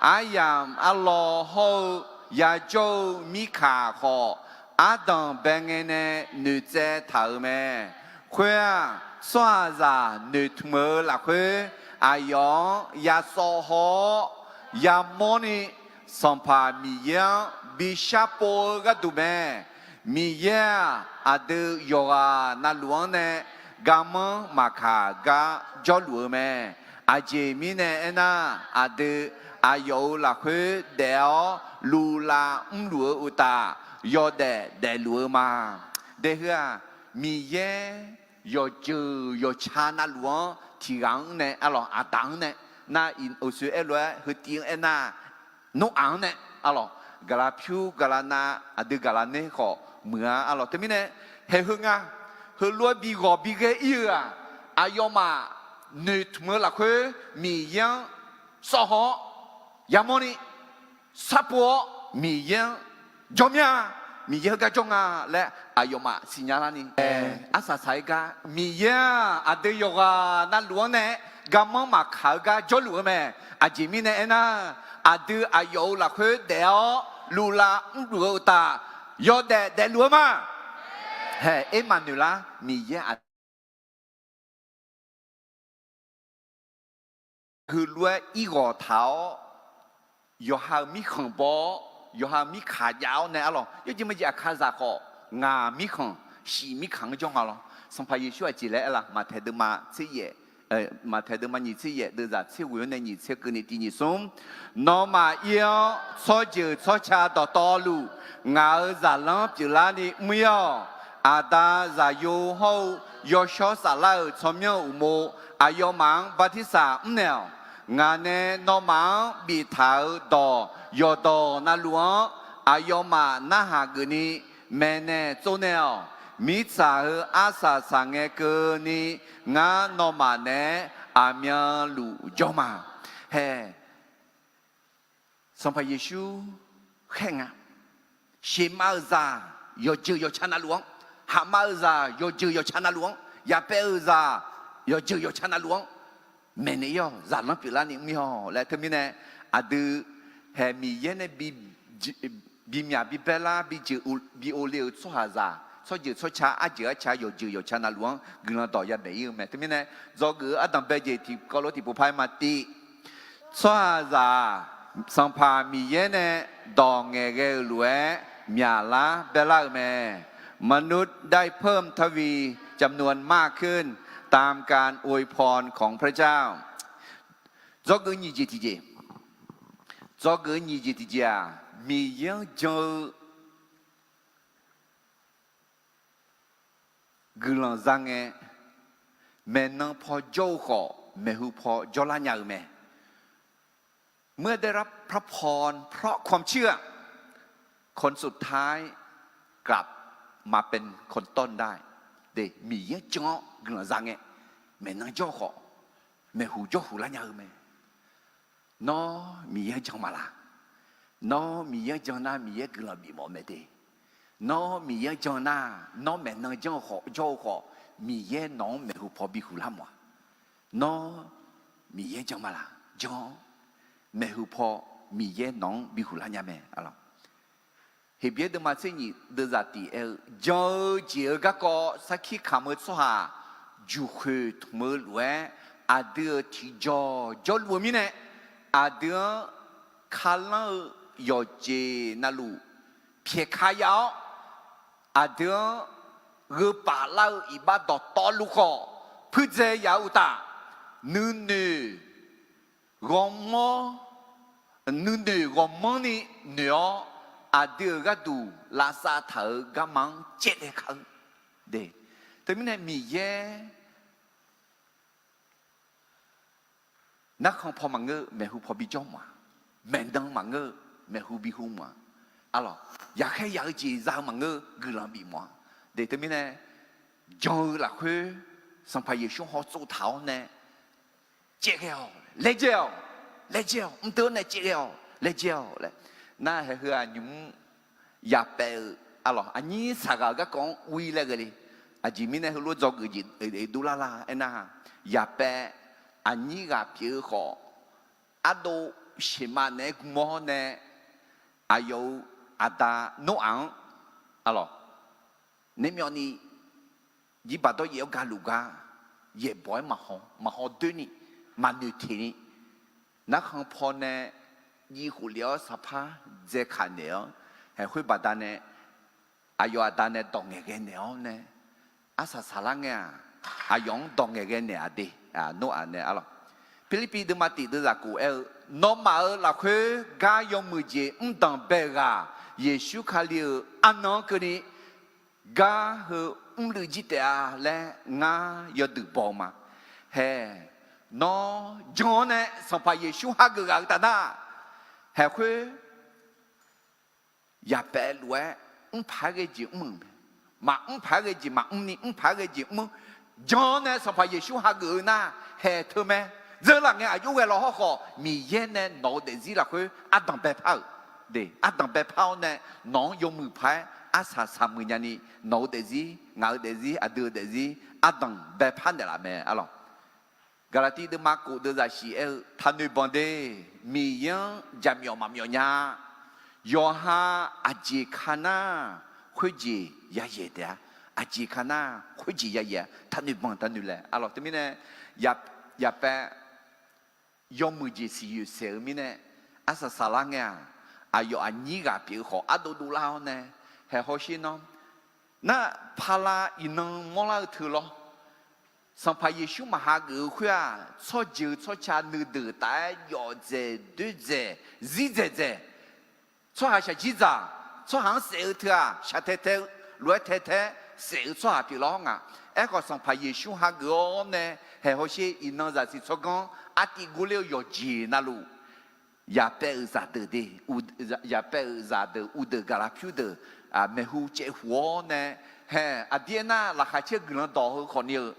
Aryamq arlawr hawr-eu yajawr-eu mirkaq khawf, ardanq bae ngae nae noeqtsaev taq-euq mae. Khoer-aq, tsawrhaqzaq noeqtmq-eu lafkhoer, aqyawf-anr yasawv haw-awr yamawrni Sanqpaq Miqyaer-anr bi sharpov-eu gharduq mae. Miqyaer-aq, aqdui yawqghaq navluf-anr nae garmanr maqkaq gar jawrluf-eu mae. Aqjeq mirnae aernar, aqdui aqyawf-euq lafkhoer daef-awr luvlav mrluf-eu uqtaf, yawdaef daefluf-eu ma. Daefheu-aq, Miqyaer yawqjeuq yawqca navluf-anr tiq ghaq-anr nae arlawq, Aqdaq-anr nae, nar, uqshoe aerlof-aer heutiv-anr aernar, Noraq-anr nae arlawq, gaqlaq pyur gaqlaq nav, aqdui gaqlaq ner khawf muiq-a arlawq. Teumirnae, haeq heu nga, heulof-aer bi ghawq bi ghae ir-eu-aq, aqyawfmaf noeqtmq-eu lafkhoer Miqyaer-anr sawv haw-awr, yamawrni sharpov-awr Miqyaer-anr jawr mir-a, Miqyaer heugar jawr nga laer aqyawfmaf siqnya larni, arsaq saq-aer gar Miqyaer-aq, aqdui yawqghaq navluf-anr nae garmanr maqkaq-eu gar jawrluf-eu mae. Aqjeq mirnae aernar, aqdui aqyawf-euq lafkhoer daef-awr luvlav mrluf-eu uqtaf, yawdaef daefluf-eu ma. Haeq, aer maqnoeq lar, Miqyaer aq heulof-aer irghawq taq-awr, yawqha-euq mirkhanq baw-awr, yawqha-euq mirkaq jav-awr nae arlawq, yawjeq majeq aqkazaq khawf ngaq mirkhanq, shif mirkaq-anr jawr nga lawr. Sanqpaq Yeqsur aqjeq laer aer la? Maqtaeq deuvma tser yaef, Maqtaeq deuvma nyiq tser yaef, deuvzaq tser ghoeq-anr nae nyiq tser keuvni tiq nyiq smr, nawmaf ir-awr tsawrjeuq tsawrca dawqtawvluf, ngaq-euq zaqlanr pyeuflarni mr ir-awq. Aqda, Zaqyo hawr-eu Yawshawr Saflar-euq tsawrmyanr uqmov aqyawfmaf-anr bartirsaq mrnaeq-awq. Ngaq nae nawmaf-anr biftaq-euq dawq yawqdawq navluf-anr aqyawfmaf narhaq geufni maeqnaeq tsovnaeq-awq. Mirtsaq heu arsaq saq ngae keuvni ngar nawmaf naeq-aer aqmyanluf jawr ma. Haeq, Sanqpaq Yeqsur khaer nga. Sheuqmav-euq zaq yawqjeuq yawqca navluf-anr, haqmav-euq zaq yawqjeuq yawqca navluf-anr, yaqpaev-euq zaq yawqjeuq yawqca navluf-anr maeqnaeq ir-awq, zaqlanr pyeuflarni mr ir-awq laer. Teumirnae aqdui haeq Miqyaer nae bi myaq bi baerlar bi jeuq bi ov le-euq tsawrhaqzaq, tsawrjeuq tsawrca arjeuq arca yawqjeuq yawqca navluf-anr guiqlanq dawq yamaeq ir-eu mae. Teumirnae dzawgeuf-eu ardanq bae jeq tiqkawv lof tiqpov par-aer ma tiv. Tsawrhaqzaq Sanqpaq Miqyaer nae dawq ngaeqghae-euq lof-aer myaqlar baerlar-euq mae. มนุษย์ได้เพิ่มทวีจำนวนมากขึ้น ตามการอวยพรของพระเจ้า Dzawgeuf nyiq jeq tiqjeq, dzawgeuf nyiq jeq tiqjeq-aq, Miqyaer-anr jan-eu guiqlanq za ngae, maeqnan paw jawr-eu khawf maeqhu paw jawrlar nya-eu mae. เมื่อได้รับพระพรเพราะความเชื่อ คนสุดท้ายกลับมาเป็นคนต้นได้ Miqyaer-anr jan-awr guiqlanq za ngae, maeqnan jawr-eu khawf maeqhu jawrhuq lar nya-eu mae. Nawr Miqyaer-anr jan ma laq? Nawr Miqyaer-anr jan nar Miqyaer guiqlanq bifmawf mae de. Nawr Miqyaer-anr jan nar, nawr maeqnan janr-eu khawf jawr-eu khawf, Miqyaer nawq-anr maeqhu paw bihuq lar mawf-a. Nawr Miqyaer-anr jan ma laq? Jan-awr maeqhu paw Miqyaer nawq-anr bihuq lar nya mae. Heqbyaer deuvma tser nyiq deuvzaq tiq aer-eu, jan-eu jeq-eu garkawv sarkir kamq-eu tsawrhaq juqkhoeq tmq-eu lof-aer aqdui-euq tiqjawq jawrluf-eu mirnae, aqdui-anr kalanr-eu yawqjeq navluf pyaeqka ya-awr, aqdui-anr gheupaf lar-eu iqbax dawqtawvluf khawf puirdzae yaf-eu uqtaf, nuinoeq ghawrmawr, nuinoeq ghawqmanrni noeq-awr, aqdui-euq gharduq lavsav taq-euq garma-anr caevghae kar-eu de. Teumirnae Miqyaer narkhan paw maqngeur, maeqhu paw bijawr mawf-a. Maeqnan maqngeur, maeqhu bihu mawf-a. Arlawq, yaqkhaer yaq-eu jeq za-eu maqngeur, guiqlanq bif mawf-a. De teumirnae, jan-eu lafkhoer Sanqpaq Yeqsur hawtsov taq-awr nae caevghae-awq, laejae-awq, laejae-awq, mqdeuv-awr nae caevghae-awq, laejae-awq laer. Nar haeq heu-aq nymq-mr yaqpaev-eu, arlawq, aqnyir saqghaq-euq garkawv-anr ur-ir laer ghae le. Aqjeq mirnae heulof dzawgeuf jeq dovlar la aernar, yaqpaev aqnyir ghaq pyeuf-eu khawf, ardov sheuqmav naeq-aer gmr-awr nae, aqyawf-euq aqda Noraq-anr, arlawq, naermyawvni jirbaq dawryaef-awr galuf gar, yaeqbawq-aer maqhaw, maqhaw doerni, maqnoeq teqni, narkhan paw nae jiv khoflef-awr saqpar dzaekaq naeq-awr, haeq khoer baqdanae aqyawf aqda nae dawq ngaeqghae naeq-awr nae, arsaq saqlar ngae-aq, aqyawf-anr dawq ngaeqghae naeq-aq de. Noraq nae arlawq, Pirlirpiv deuvma tiq deuvzaq kof aer-eu, nawmaf-euq lafkhoer gar yawmuiq jeq mrdanq bae-eu ghaq, Yeqsur Kali-euq arnan-anr keuvni gar heu mrluiv jir taef-a laer ngar yawduiq baw-eu ma. Haeq, nawr jan-awr nae Sanqpaq Yeqsur hageuf ghaq-eu taf nar, haeq khoer yaqpaev lof-aer mr paq-aer ghae jeq mr-euq mae. Maqmr paq-aer ghae jeq maqmr ni, mr paq-aer ghae jeq mr. Jan-awr nae Sanqpaq Yeqsur hageuf-eu nar, haeq teu mae. Dzeurlaf ngae aqjox ghae law hawrkhawf, Miqyaer nae nawq-eu daefzir lafkhoer ardanq baepar-euq de. Ardanq baepar-awr nae nawq-anr yawmuiq paq-aer arsaq saqmuiq nyani, nawq-eu daefzir, ngaq-euq daefzir, aqdui-euq daefzir ardanq baepar naeqlaf mae arlawq. Gaqlaqtiv deuvma kof deuvzaq shiq aer-eu, taqnoeq banq de. Miqyaer-anr jaqmyawf maqmyawf nya. Yawqha aqjeq ka nar khoerjeq yayaeq taef-a. Aqjeq ka nar khoerjeq yayaeq-a. Taqnoeq banq taqnoeq laeq arlawq. Teumirnae yaqpaev yawmuiq jeq siqyoeq saeq-eu mirnae, arsaq saqlar ngae-aq, aqyawf aqnyir ghaq pyeuf-eu khawf ardov dovlar-awr nae, haeq hawsher nawr, nar pala iqnan mawrlar-eu teu lawr. Sanqpaq Yeqsur maqhageuf-eu khoer-aq, tsawrjeuq tsawrca nuideuq taf-aer yawf dzaeq doer dzaeq, zir dzaeq dzaeq, tsawrhaq shaqjir dzaq, tsawrhaq-anr saef-eu teu-aq shaq tae tae-eu, lof-aer tae tae-aer saef-eu tsawrhaq pyeuflar-awr nga. Aerkhawf Sanqpaq Yeqsur hageuf-awr nae, haeq hawsher iqnan zaqsiq tsawrganr artiv gorler-eu yawqjeq navluf, yaqpaev-euq zaqdeuq de, yaqpaev-euq zaqdeuq uvdeuq gaqlaq pyur deuq, maeqhu caevhuq-awr nae, haeq aqdir aernar laqkhaq caer guiqlanq dawq heu khawfni-eu,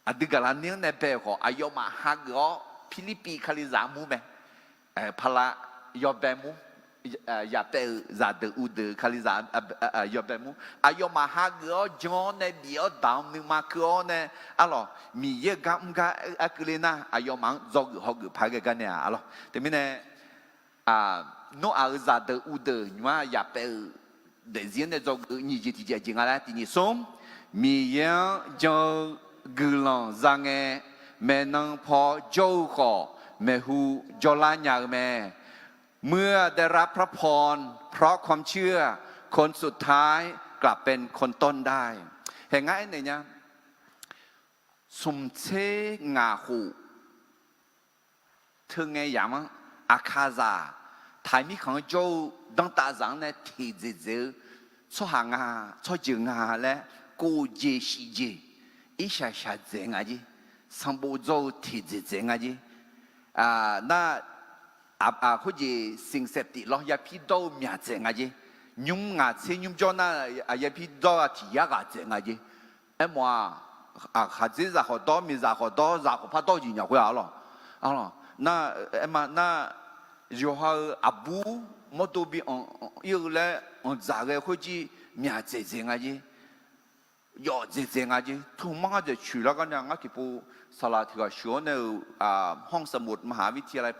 aqdui gaqlaq ni-anr nae bae-euq khawf aqyawfmaf hageuf-awr Pirlirpiv Kalizaq armur mae. Pala yawbae mur, yaqpaev-euq zaqdeuq uvdeuq Kalizaq yawbae mur, aqyawfmaf hageuf-awr jan-awr nae bif-awr daq-anr nuima keuv-awr nae, arlawq Miqyaer-euq gar mr gar arkeuv ler nar, aqyawfmaf-anr dzawgeuf hawgeuf paq-aer ghae gar nae-aq arlawq. Teumirnae Noraq-euq zaqdeuq uvdeuq nymq-mr yaqpaev-euq daefzir-anr nae dzawgeuf-eu nyiq jeq tiqjeq aqjeq nga laer tiq nyiq smr, Miqyaer-anr jan-eu guiqlanq za ngae, maeqnan paw jawr-eu khawf maeqhu jawrlar nya-eu mae. เมื่อได้รับพระพรเพราะความเชื่อ คนสุดท้ายกลับเป็นคนต้นได้ Haeq ngar aernaeq nya, smq tser ngaq khof teu ngae yamq-anr, Aqkaqzaq taqir mirkhanq-anr jawr-eu danrtavzaq-anr nae teqdzaeq dzaeq-eu tsawrhaq nga, tsawrjeuq nga laer, kof jeq shif jeq irshaq shaq dzaeq nga jer. Sanqbof dzawr-eu teqdzaeq dzaeq nga jer. Nar, khoerjeq สิ่งเสพติด lawr yapir dawr-eu myaq dzaeq nga jer. Nymr ngaq tser nymr jawr nar, yapir dawr-eu tiq yar ghaq dzaeq nga jer. Aermawf-aq, khaqdzerzaq khawf dawr, miqzaq khawf dawr, zaq khawf par dawr-eu jeq nya khoer-aq arlawq. Arlawq, nar, aerma nar, yawqha-euq aqbur mawrdo bi anq ir-eu laer anqdzaq ghae khoerjir myaq dzaeq dzaeq nga jer. Yawf dzaeq dzaeq nga jer. Tmr mar ngar dzaeq coeq lar gar nae ngar tiqpov saqlaq tiq ghaq sheuq-awr nae-euq, ห้องสมุดมหาวิทยาลัย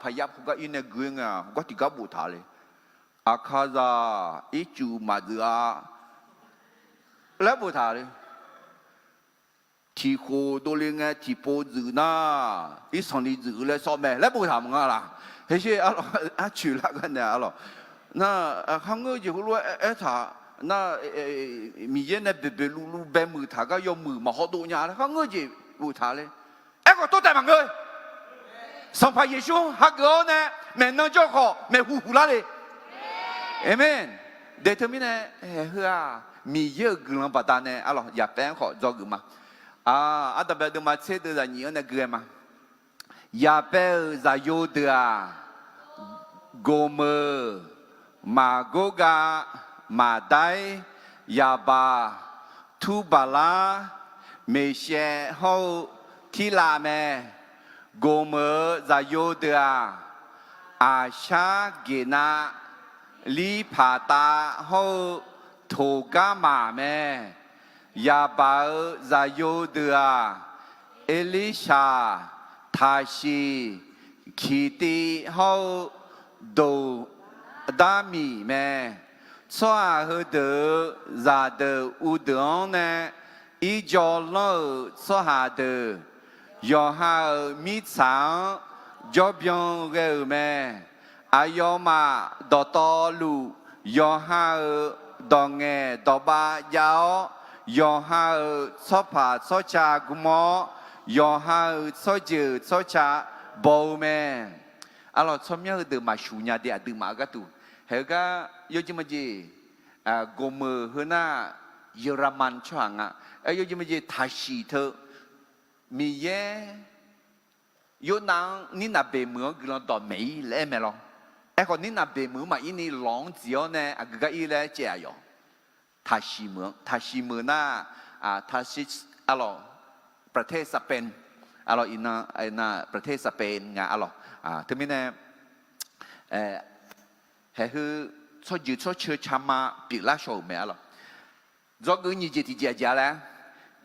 paqyar pov gar ir nae gui ngae-aq, gar tiqgar boftaq le. Aqkaqzaq ircuf maqdzuif-a laer boftaq le. Tiqkhof dovle ngae tiqpov dzuif nar, irsanqli dzuif-eu laer sawr mae laer boftaq maqnga laq. Hersher arlawq, arcoeq lar gar nae arlawq. Nar, kharngeur jeq heulof-aer aertaq nar, Miqyaer nae boeqboeq luvluv baemuiq taq gar yawmuiq maqhaw dov nya laer kharngeur jeq boftaq le. Aerkhawf tov taef maqngeur. Sanqpaq Yeqsur hageuf-awr nae maeqnan jawr khawf maeqhu huq lar le. Aqmeq. Daeq teumirnae, heu-aq, Miqyaer-euq guiqlanq baqdanae arlawq yaqpaev-anr khawf dzawgeuf ma. Ardanqbae deuvma tser deuv zaqnyiq-anr nae gui-aer ma. Yaqpaev-euq zaqyo deuq-aq, goq meuq, maqgor gav, maqdair, yaqbaq, turbaqlar, meqshaev hawr-eu tirlav mae. Goq meuq-euq zaqyo deuq-aq, aqshar geqnav, lirpaq tav hawr-eu toqgar maq mae. Yaqbaq-euq zaqyo deuq-aq, Erlirshaq, Taqsiq, Kiqtiv hawr-eu doqdarmiq mae. Tsawrhaq heudeuq-euq zaqdeuq uvdeuq-anr nae irjawr lanr-euq tsawrhaq deuq, yawqha-euq mirtsaq-anr jawrbyan ghae-euq mae. Aqyawfmaf dawqtawvluf, yawqha-euq dawq ngaeq dawq bav jav-awr, yawqha-euq tsawrpaq tsawrca gm-awr, yawqha-euq tsawrjeuq tsawrca baw-eu mae. Arlawq, tsawrmyanr heudeuq maqshuq nya de, aqduimaf-eu gharduq. Haeq-eu gar yawjeq majeq, goqmeuq heu nar, Yawraqman tsawrhaq nga. Aer, yawjeq majeq taqsiq teu, Miqyaer Yornav-anr Nirnaq beqmeuq-anr guiqlanq dawqmaeq-ir laer aer mae lawr. Aerkhawf, Nirnaq beqmeuq-anr maqir ni lawq-anr dziq-awr nae aqgeu gar ir laer caev-aq yawq. Taqsiq meuq-anr, taqsiq meuq nar, arlawq, ประเทศสเปน, arlawq, iqnan, iqnan ประเทศสเปน nga arlawq. Teumirnae, haeq heu tsawrjeuq tsawrceuq cama pyeuflar shaw-euq mae arlawq. Dzawgeuf nyiq jeq tiqjeq aqjeq-a laer,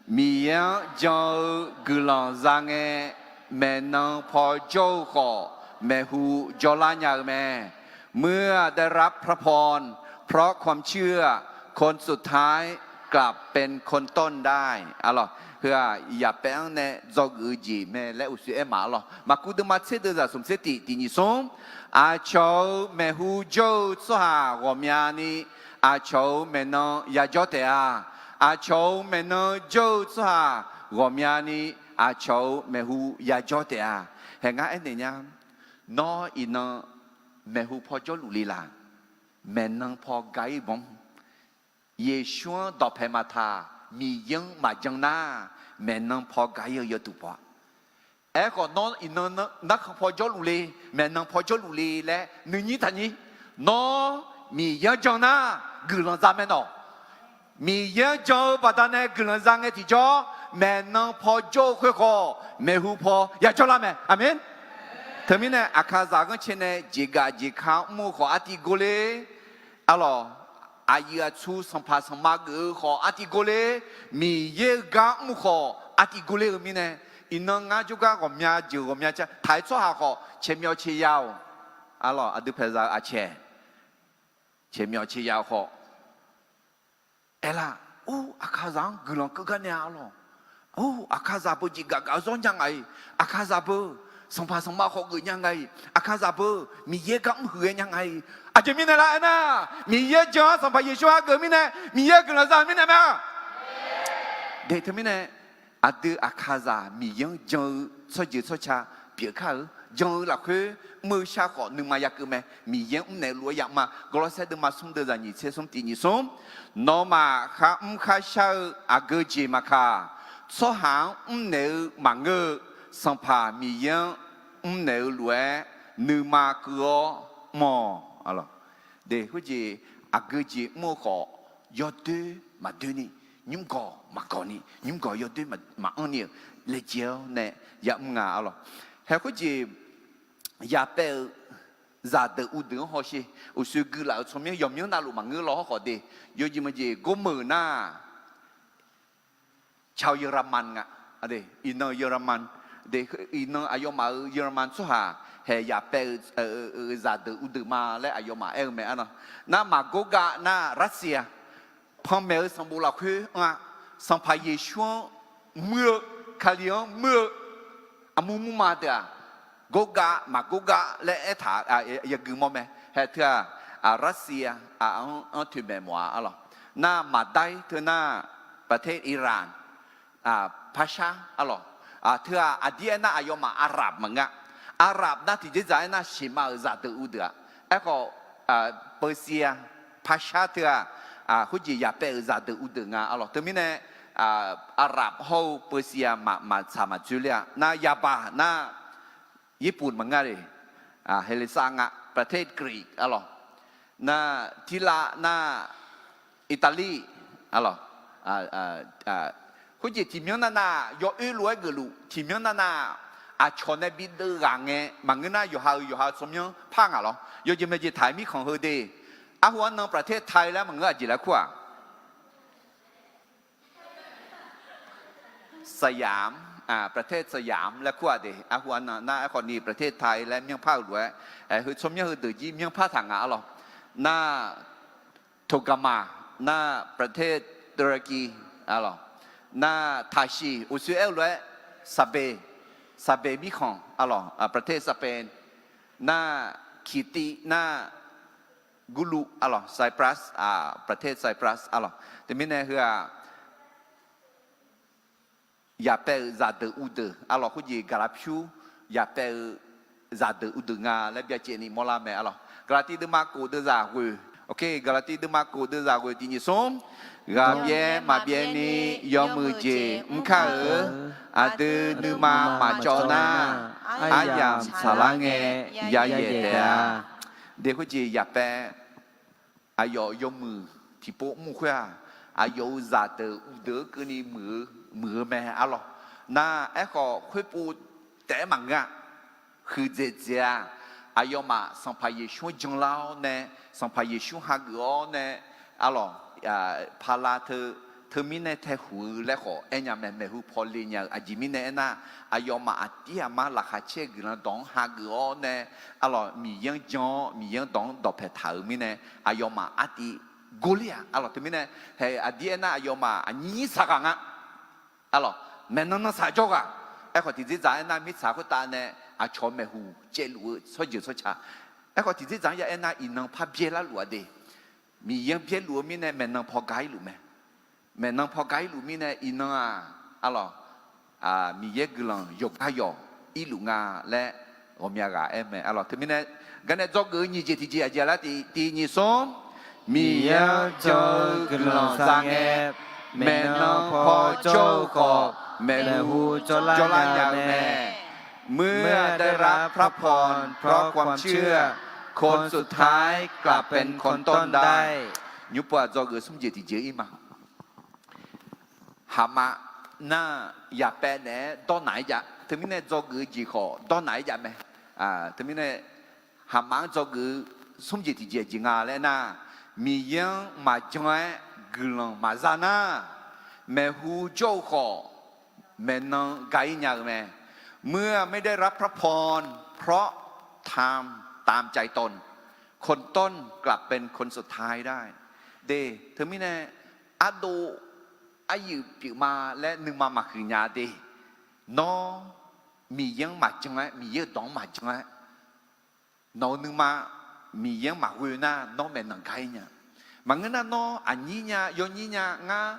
Miqyaer-anr jan-eu guiqlanq za ngae, maeqnan paw jawr-eu khawf, maeqhu jawrlar nya-eu mae. เมื่อได้รับพระพร เพราะความเชื่อ คนสุดท้ายกลับเป็นคนต้นได้ arlawq. Heu-aq, yaqpaev-anr nae dzawgeuf-eu jeq mae laer uqshoe aer ma arlawq. Maqkuv deuvma tser deuvzaq smq tser tiq tiq nyiq smr. Aqcawq-euq maeqhu jawr-eu tsawrhaq ghawqmyani, aqcawq-euq maeqnan yajawr taef-a. Aqcawq-euq maeqnan jawr-eu tsawrhaq ghawqmyani, aqcawq-euq maeqhu yajawr taef-a. Haeq ngar aernaeq nya, nawr iqnan maeqhu paw jawrluf le laq? Maeqnan paw ga-ir bawr. Yeqsur-anr dawqpae maqtaq, Miqyaer-anr maqjan nar, maeqnan paw ga-ir-eu yawduq paw-a. Aerkhawf, nawr iqnan narkhan paw jawrluf le, maeqnan paw jawrluf le laer nuinyir taqnyir. Nawr Miqyaer-anr jan nar, guiqlanq za mae nawq. Miqyaer-anr jan-eu baqdanae guiqlanq za ngae tiqjawr, maeqnan paw jawr-eu khoerkhawf, maeqhu paw yajawr lar mae. Aqmeq. Teumirnae, aqkaqzaq ghanrcae nae jeqgaf jeqka mr-eu khawf artiv gor ler. Arlawq, aqyuif aqtsu sanqpaq sanqma geuf-eu khawf artiv gor ler. Miqyaer-eu gar mr-eu khawf artiv gor ler-eu mirnae, iqnan ngar jawrgar ghawqmya jeuq ghawqmya ca taq-aer tsawrhaq khawf caeqmyawf caeqya-awq. Arlawq, aqdui paeqzaq-eu aqcaeq caeqmyawf caeqya-eu khawf, aerlar, or, aqkaqzaq-anr guiqlanq keuv gar nae arlawq. Or, aqkaqzaq beu jeqgaf gaf-eu zawr nya nga-iq, aqkaqzaq beu sanqpaq sanqma khawf geuf nya nga-iq, aqkaqzaq beu Miqyaer gar mrhuiq-aer nya nga-iq. Aqjeq mirnae lar aernar, Miqyaer jan-anr Sanqpaq Yeqsur hageuf mirnae, Miqyaer guiqlanq za-eu mirnae mae-a. De teumirnae, aqdui aqkaqzaq Miqyaer-anr jan-eu tsawrjeuq tsawrca pyeuf kar-eu, jan-eu lafkhoer mr-eu shar khawf nuima yakeuv mae. Miqyaer mrnaeq-eu lof-aer yamr-a. Gawrlawrsaer deuvma smr deuvzaq nyiq tser smr tiq nyiq smr. Nawmaf kharmr kharshar-eu aqgeu jeq maqkaq, tsawrhaq-anr mrnaeq-eu maqngeur-eu, Sanqpaq Miqyaer-anr mrnaeq-eu lof-aer nuima keuv-awr mr-awq. De, khoerjeq aqgeu jeq mr-eu khawf, yawdoer maqdoer ni, nymrgawq maqgawq ni, nymrgawq yawdoer maqanr ni-euq laejae-awr nae yamr nga arlawq. Hae khoerjeq yaqpaev-eu zaqdeuq uvdeuq-anr hawsher, uqshoe guilaf-euq tsawrmyanr yawqmyanr navluf maqngeur law hawr khawf de, yawjeq meuq jeq gormeuq nar, ชาวเยอรมัน nga. Iqnan-eu Yawraqman, iqnan aqyawfmaf-euq Yawraqman tsawrhaq haeq yaqpaev-eu zaqdeuq uvdeuq ma laer aqyawfmaf aer-eu mae arnan. Nar maqgorgav nar Russia, panmaeq-eu sanqbof lafkhoer anr-a, Sanqpaq Yeqsur-anr muir-eu, Kali-anr muir-eu, aqmur murma deuq-aq, gorgav maqgorgav laer aertaq yagui mawr mae. Hae teu-aq, Russia anr toeqmaeq mawf-a arlawq. Nar maqdair teu nar, ประเทศอิหร่าน Persia arlawq. Teu-aq aqdir aernar aqyawfmaf Arab maqngeur-a. Arab nar tiqjeqzaq aernar siqma-euq zaqdeuq uvdeuq-aq. Aerkhawf, Persia, Persia teu-aq, khoerjeq yaqpaev-euq zaqdeuq uvdeuq nga arlawq. Teumirnae, Arab hawr-eu Persia maqtsaq maqdzoer ler-a. Nar yabaq nar ญี่ปุ่น maqngeur le. Heqleqsav nga, ประเทศกรีก arlawq. Nar tirlav nar Italy arlawq. Khoerjeq tiqmyanr navnav yawoer lof-aer geufluf tiqmyanr navnav aqcawq nae bideuv ghaq ngae maqngeur nar yawqha-euq yawqha-euq tsawrmyanr par ngaq lawr. Yawjeq maeqjeq taq-aer mirkhanq heu de. Arhu arnan ประเทศไทย laer maqngeur aqjeq laer kur-aq. สยาม, ประเทศสยาม laer kur-aq de. Arhu arnan nar aerkhawf ni ประเทศไทย laer myanrpar-eu lof-aer, heu tsawrmyanr heudeuq jir myanrpar taq ngaq arlawq. Nar Togarma, nar ประเทศตุรกี arlawq. Nar taqsiq uqshoe aer-eu lof-aer สเปน, Saqbeq mirkhanq arlawq, ประเทศสเปน nar, Kirtiv nar, Gurluv arlawq, Cyprus, ประเทศ Cyprus arlawq. Teumirnae heu-aq, yaqpaev-euq zaqdeuq uvdeuq arlawq, khoerjeq gaqlaq pyur yaqpaev-eu zaqdeuq uvdeuq nga laer byacaevni mawrlar mae arlawq. Gaqlaqtiv deuvma kof deuvzaq ghoeq, Gaqlaqtiv deuvma kof deuvzaq ghoeq tiq nyiq smr. Ghaqbyaer maqbyaer ni yawmuiq jeq mr kar-euq. Aqdui nuima maqcawv nar, aryamq tsaqlar ngae yayaeq taef-a. De khoerjeq yaqpaev aqyawf yawmuiq tiqpov mr khoer-aq, aqyawf-euq zaqdeuq uvdeuq-anr keuvni muiq-eu, muiq-eu mae arlawq. Nar, aerkhawf khoerpov taef-aer maqngeur-a. Huiqdzaeq dzaeq-a. Aqyawfmaf Sanqpaq Yeqsur-anr janlar-awr nae, Sanqpaq Yeqsur hageuf-awr nae arlawq, pala teu, teumirnae taehuq-eu laer khawf aernya mae. Maeqhu paw le nya-euq aqjeq mirnae aernar, aqyawfmaf aqdir aqmar laqkhaq caer-eu guiqlanq dawq-anr hageuf-awr nae arlawq, Miqyaer-anr jan-awr Miqyaer-anr dawq-anr dawqpae taq-euq mirnae, aqyawfmaf artiv gorler-aq arlawq. Teumirnae hae aqdir aernar, aqyawfmaf aqnyir nyir saq ghaq nga arlawq. Maeqnan nan saq jawr ghaq. Aerkhawf tiqdzerdzaq aernar, mirtsaq khoertav nae aqcawq maeqhu caevluf-eu tsawrjeuq tsawrca. Aerkhawf tiqdzerdzaq-anr ya aernar, iqnan par byaer larluf-a de. Miqyaer-anr byaerluf-eu mirnae maeqnan paw ga irluf mae. Maeqnan paw ga irluf mirnae iqnan-aq arlawq, Miqyaer guiqlanq yawqgar yawq irluf nga laer ghawqmya ghaq aer mae arlawq. Teumirnae garnae dzawgeuf-eu nyiq jeq tiqjeq aqjeq lar tiq, tiq nyiq smr. Miqyaer-anr jan-eu guiqlanq za ngae, maeqnan paw jawr-eu khawf maeqhu jawrlar nya-eu mae. เมื่อได้รับพระพรเพราะความเชื่อ คนสุดท้ายกลับเป็นคนต้นได้ Nymrpov-aq dzawgeuf smr jeq tiqjeq ir ma. Haqmav nar, yaqpaev naeq-aer dawrnaq-aer jav. Teumirnae dzawgeuf-eu jeq khawf dawrnaq-aer jav mae. Teumirnae Haqmav-anr dzawgeuf-eu smr jeq tiqjeq jeq nga laer nar, Miqyaer-anr maqjan-aer guiqlanq maqza nar, maeqhu jawr-eu khawf maeqnan ga ir nya-eu mae. เมื่อไม่ได้รับพระพรเพราะทำตามใจตน คนต้นกลับเป็นคนสุดท้ายได้ De, teumirnae ardov aryuif pyeuf ma laer nuima maqhuiq nya de. Nawr Miqyaer-anr maqjan-aer, Miqyaer-euq dawq-anr maqjan-aer, nawq-euq nuima Miqyaer-anr maqghoe nar, nawr maeqnan gar ir nya. Maqngeur nar, nawr aqnyir nya, yawnyir nya, ngar,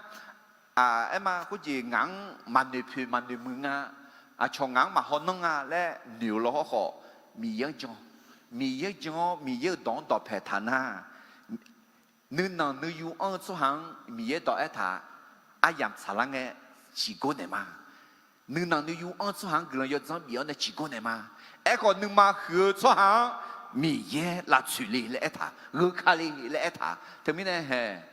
aer ma, khoerjeq ngaq-anr maqnoeq poeq maqnoeq muiq nga, aqcawq ngaq-anr maqhaw nanr nga laer noeq-eu lawhawr khawf, Miqyaer-anr jan. Miqyaer-anr jan-awr Miqyaer-euq dawq-anr dawqpae taq nar, nuinanq nuiyu anr-eu tsawrhaq-anr Miqyaer dawq aertaq, aryamq tsaqlar ngae ciqgor naeq ma. Nuinanq nuiyu anr-eu tsawrhaq-anr guiqlanq yawdzanr bif-awr nae ciqgor naeq ma. Aerkhawf nuima huiq-eu tsawrhaq-anr Miqyaer lavtsoeq le laer aertaq, gheu ka le laer aertaq. Teumirnae hae,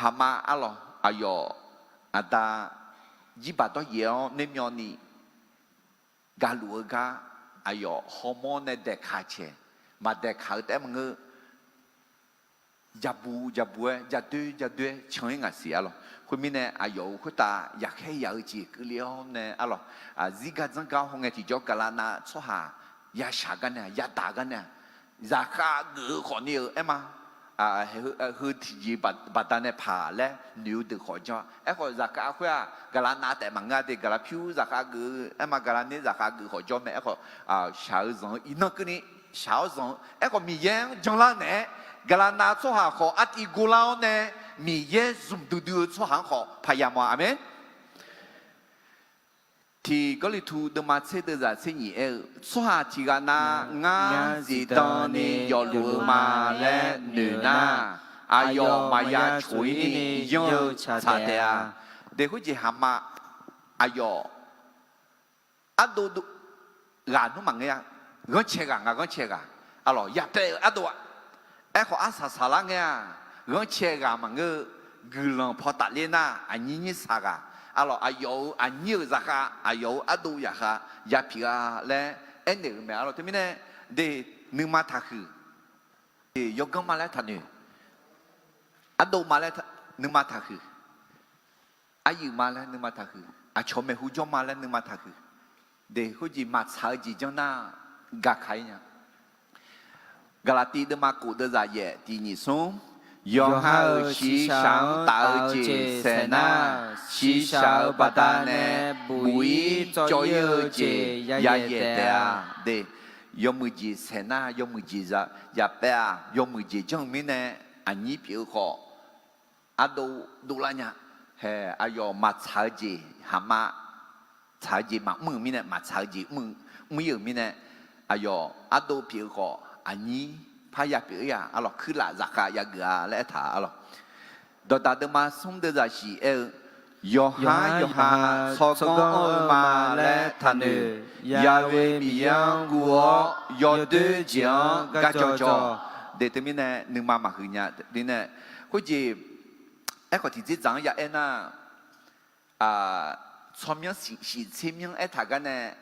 Haqmav arlawq, aqyawf aqda jirbaq dawryaef-awr nermyawvni galuf-eu gar, aqyawf hawmawr nae daeqkaq cae, maqdaeqkaq-eu taef-aer maqngeur. Jabu jabu-aer, jadoer jadoer-aer can-ir ngaq siq arlawq. Khoermirnae aqyawf-euq khoertav yaqkhaer yaq-eu jeq keuvle-awr nae arlawq, zirgar dzanrgar hawngae tiqjawr gaqlaqnav tsawrhaq yashaq gar nae-aq, yadaq gar nae-aq, zaqkhav geuf-eu khawfni-euq aer ma. Heu tiqjeq baqda nae paq laer noeq-eu deuq khawf janr. Aerkhawf zaqkhav khoer-aq, gaqlaqnav taef maqngeur de, gaqlaq pyur zaqkhav geuf-eu aer ma, gaqlaq ner zaqkhav geuf khawf jawr mae. Aerkhawf shaq-eu zanq-eu iqnan keuvni shaq-awr zanq-eu. Aerkhawf Miqyaer-anr janlar naeq-aer, gaqlaqnav tsawrhaq khawf artiv gorlar-awr nae, Miqyaer zmq duidui-eu tsawrhaq-anr khawf paq yamawf-a. Aqmeq. Tiq Gawrliqtu deuvma tser deuvzaq tser nyiq aer-eu, tsawrhaq tiq ghaq nav ngar zifdan ni yawfluf-eu ma laer noeq nar, aqyawf maqya coq-ir ni yanr-eu tsaq taef-a. De khoerjeq haqmav aqyawf ardov ghaq nmr maqngeur-a. Ghanrcae ghaq nga, ghanrcae ghaq. Arlawq, yapaev-eu ardov-aq, aerkhawf arsaq saqlar ngae-aq, ghanrcae ghaq maqngeur-eu guiqlanq paw tafler nar, aqnyir nyir saq ghaq. Arlawq, aqyawf-euq aqnyir-euq zaqkhav, aqyawf-euq ardov zaqkhav yapiq-a laer aernaeq-euq mae. Arlawq, teumirnae de, nuima taqhuiq. Yawganr ma laer taqnoeq. Ardov ma laer nuima taqhuiq. Aryuif ma laer nuima taqhuiq. Aqcawq maeqhu jawr ma laer nuima taqhuiq. De khoerjeq maqtsaq-eu jeq janr nar, gaka-ir nya. Gaqlaqtiv deuvma kof deuvzaq yaef tiq nyiq smr. Yawqha-euq shiqshaq-anr taf-eu jeq saeqnar, shiqshaq-euq baqdanae buq-ir cawv-ir-eu jeq yayaeq taef-a. De, yawmuiq jeq saeqnar, yawmuiq jeq yapaev-aq, yawmuiq jeq janr-eu mirnae, aqnyir pyeuf-eu khawf, ardov dovlar nya. Hae, aqyawf maqtsaq-eu jeq, haqma tsaq-eu jeq maqmr-euq mirnae, maqtsaq-eu jeq mr-ir-euq mirnae, aqyawf ardov pyeuf-eu khawf, aqnyir parya pyeuf-ir-a. Arlawq, kuirlaf zaqkhav yageuf-a laer aertaq-a. Arlawq, dawqdaq deuvma smr deuv zaqsiq aer-eu, yawqhar yawqha tsawrganr anr-eu ma laer taqnoeq. Ya'we Miqyaer-anr guv-awr yawdoer jeq-anr garjawr jawr. De, teumirnae nuima maqhuiq nya. Khoerjeq, aerkhawf tiqdzerdzaq-anr ya aernar, tsawrmyanr shiq tser myanr aertaq gar nae,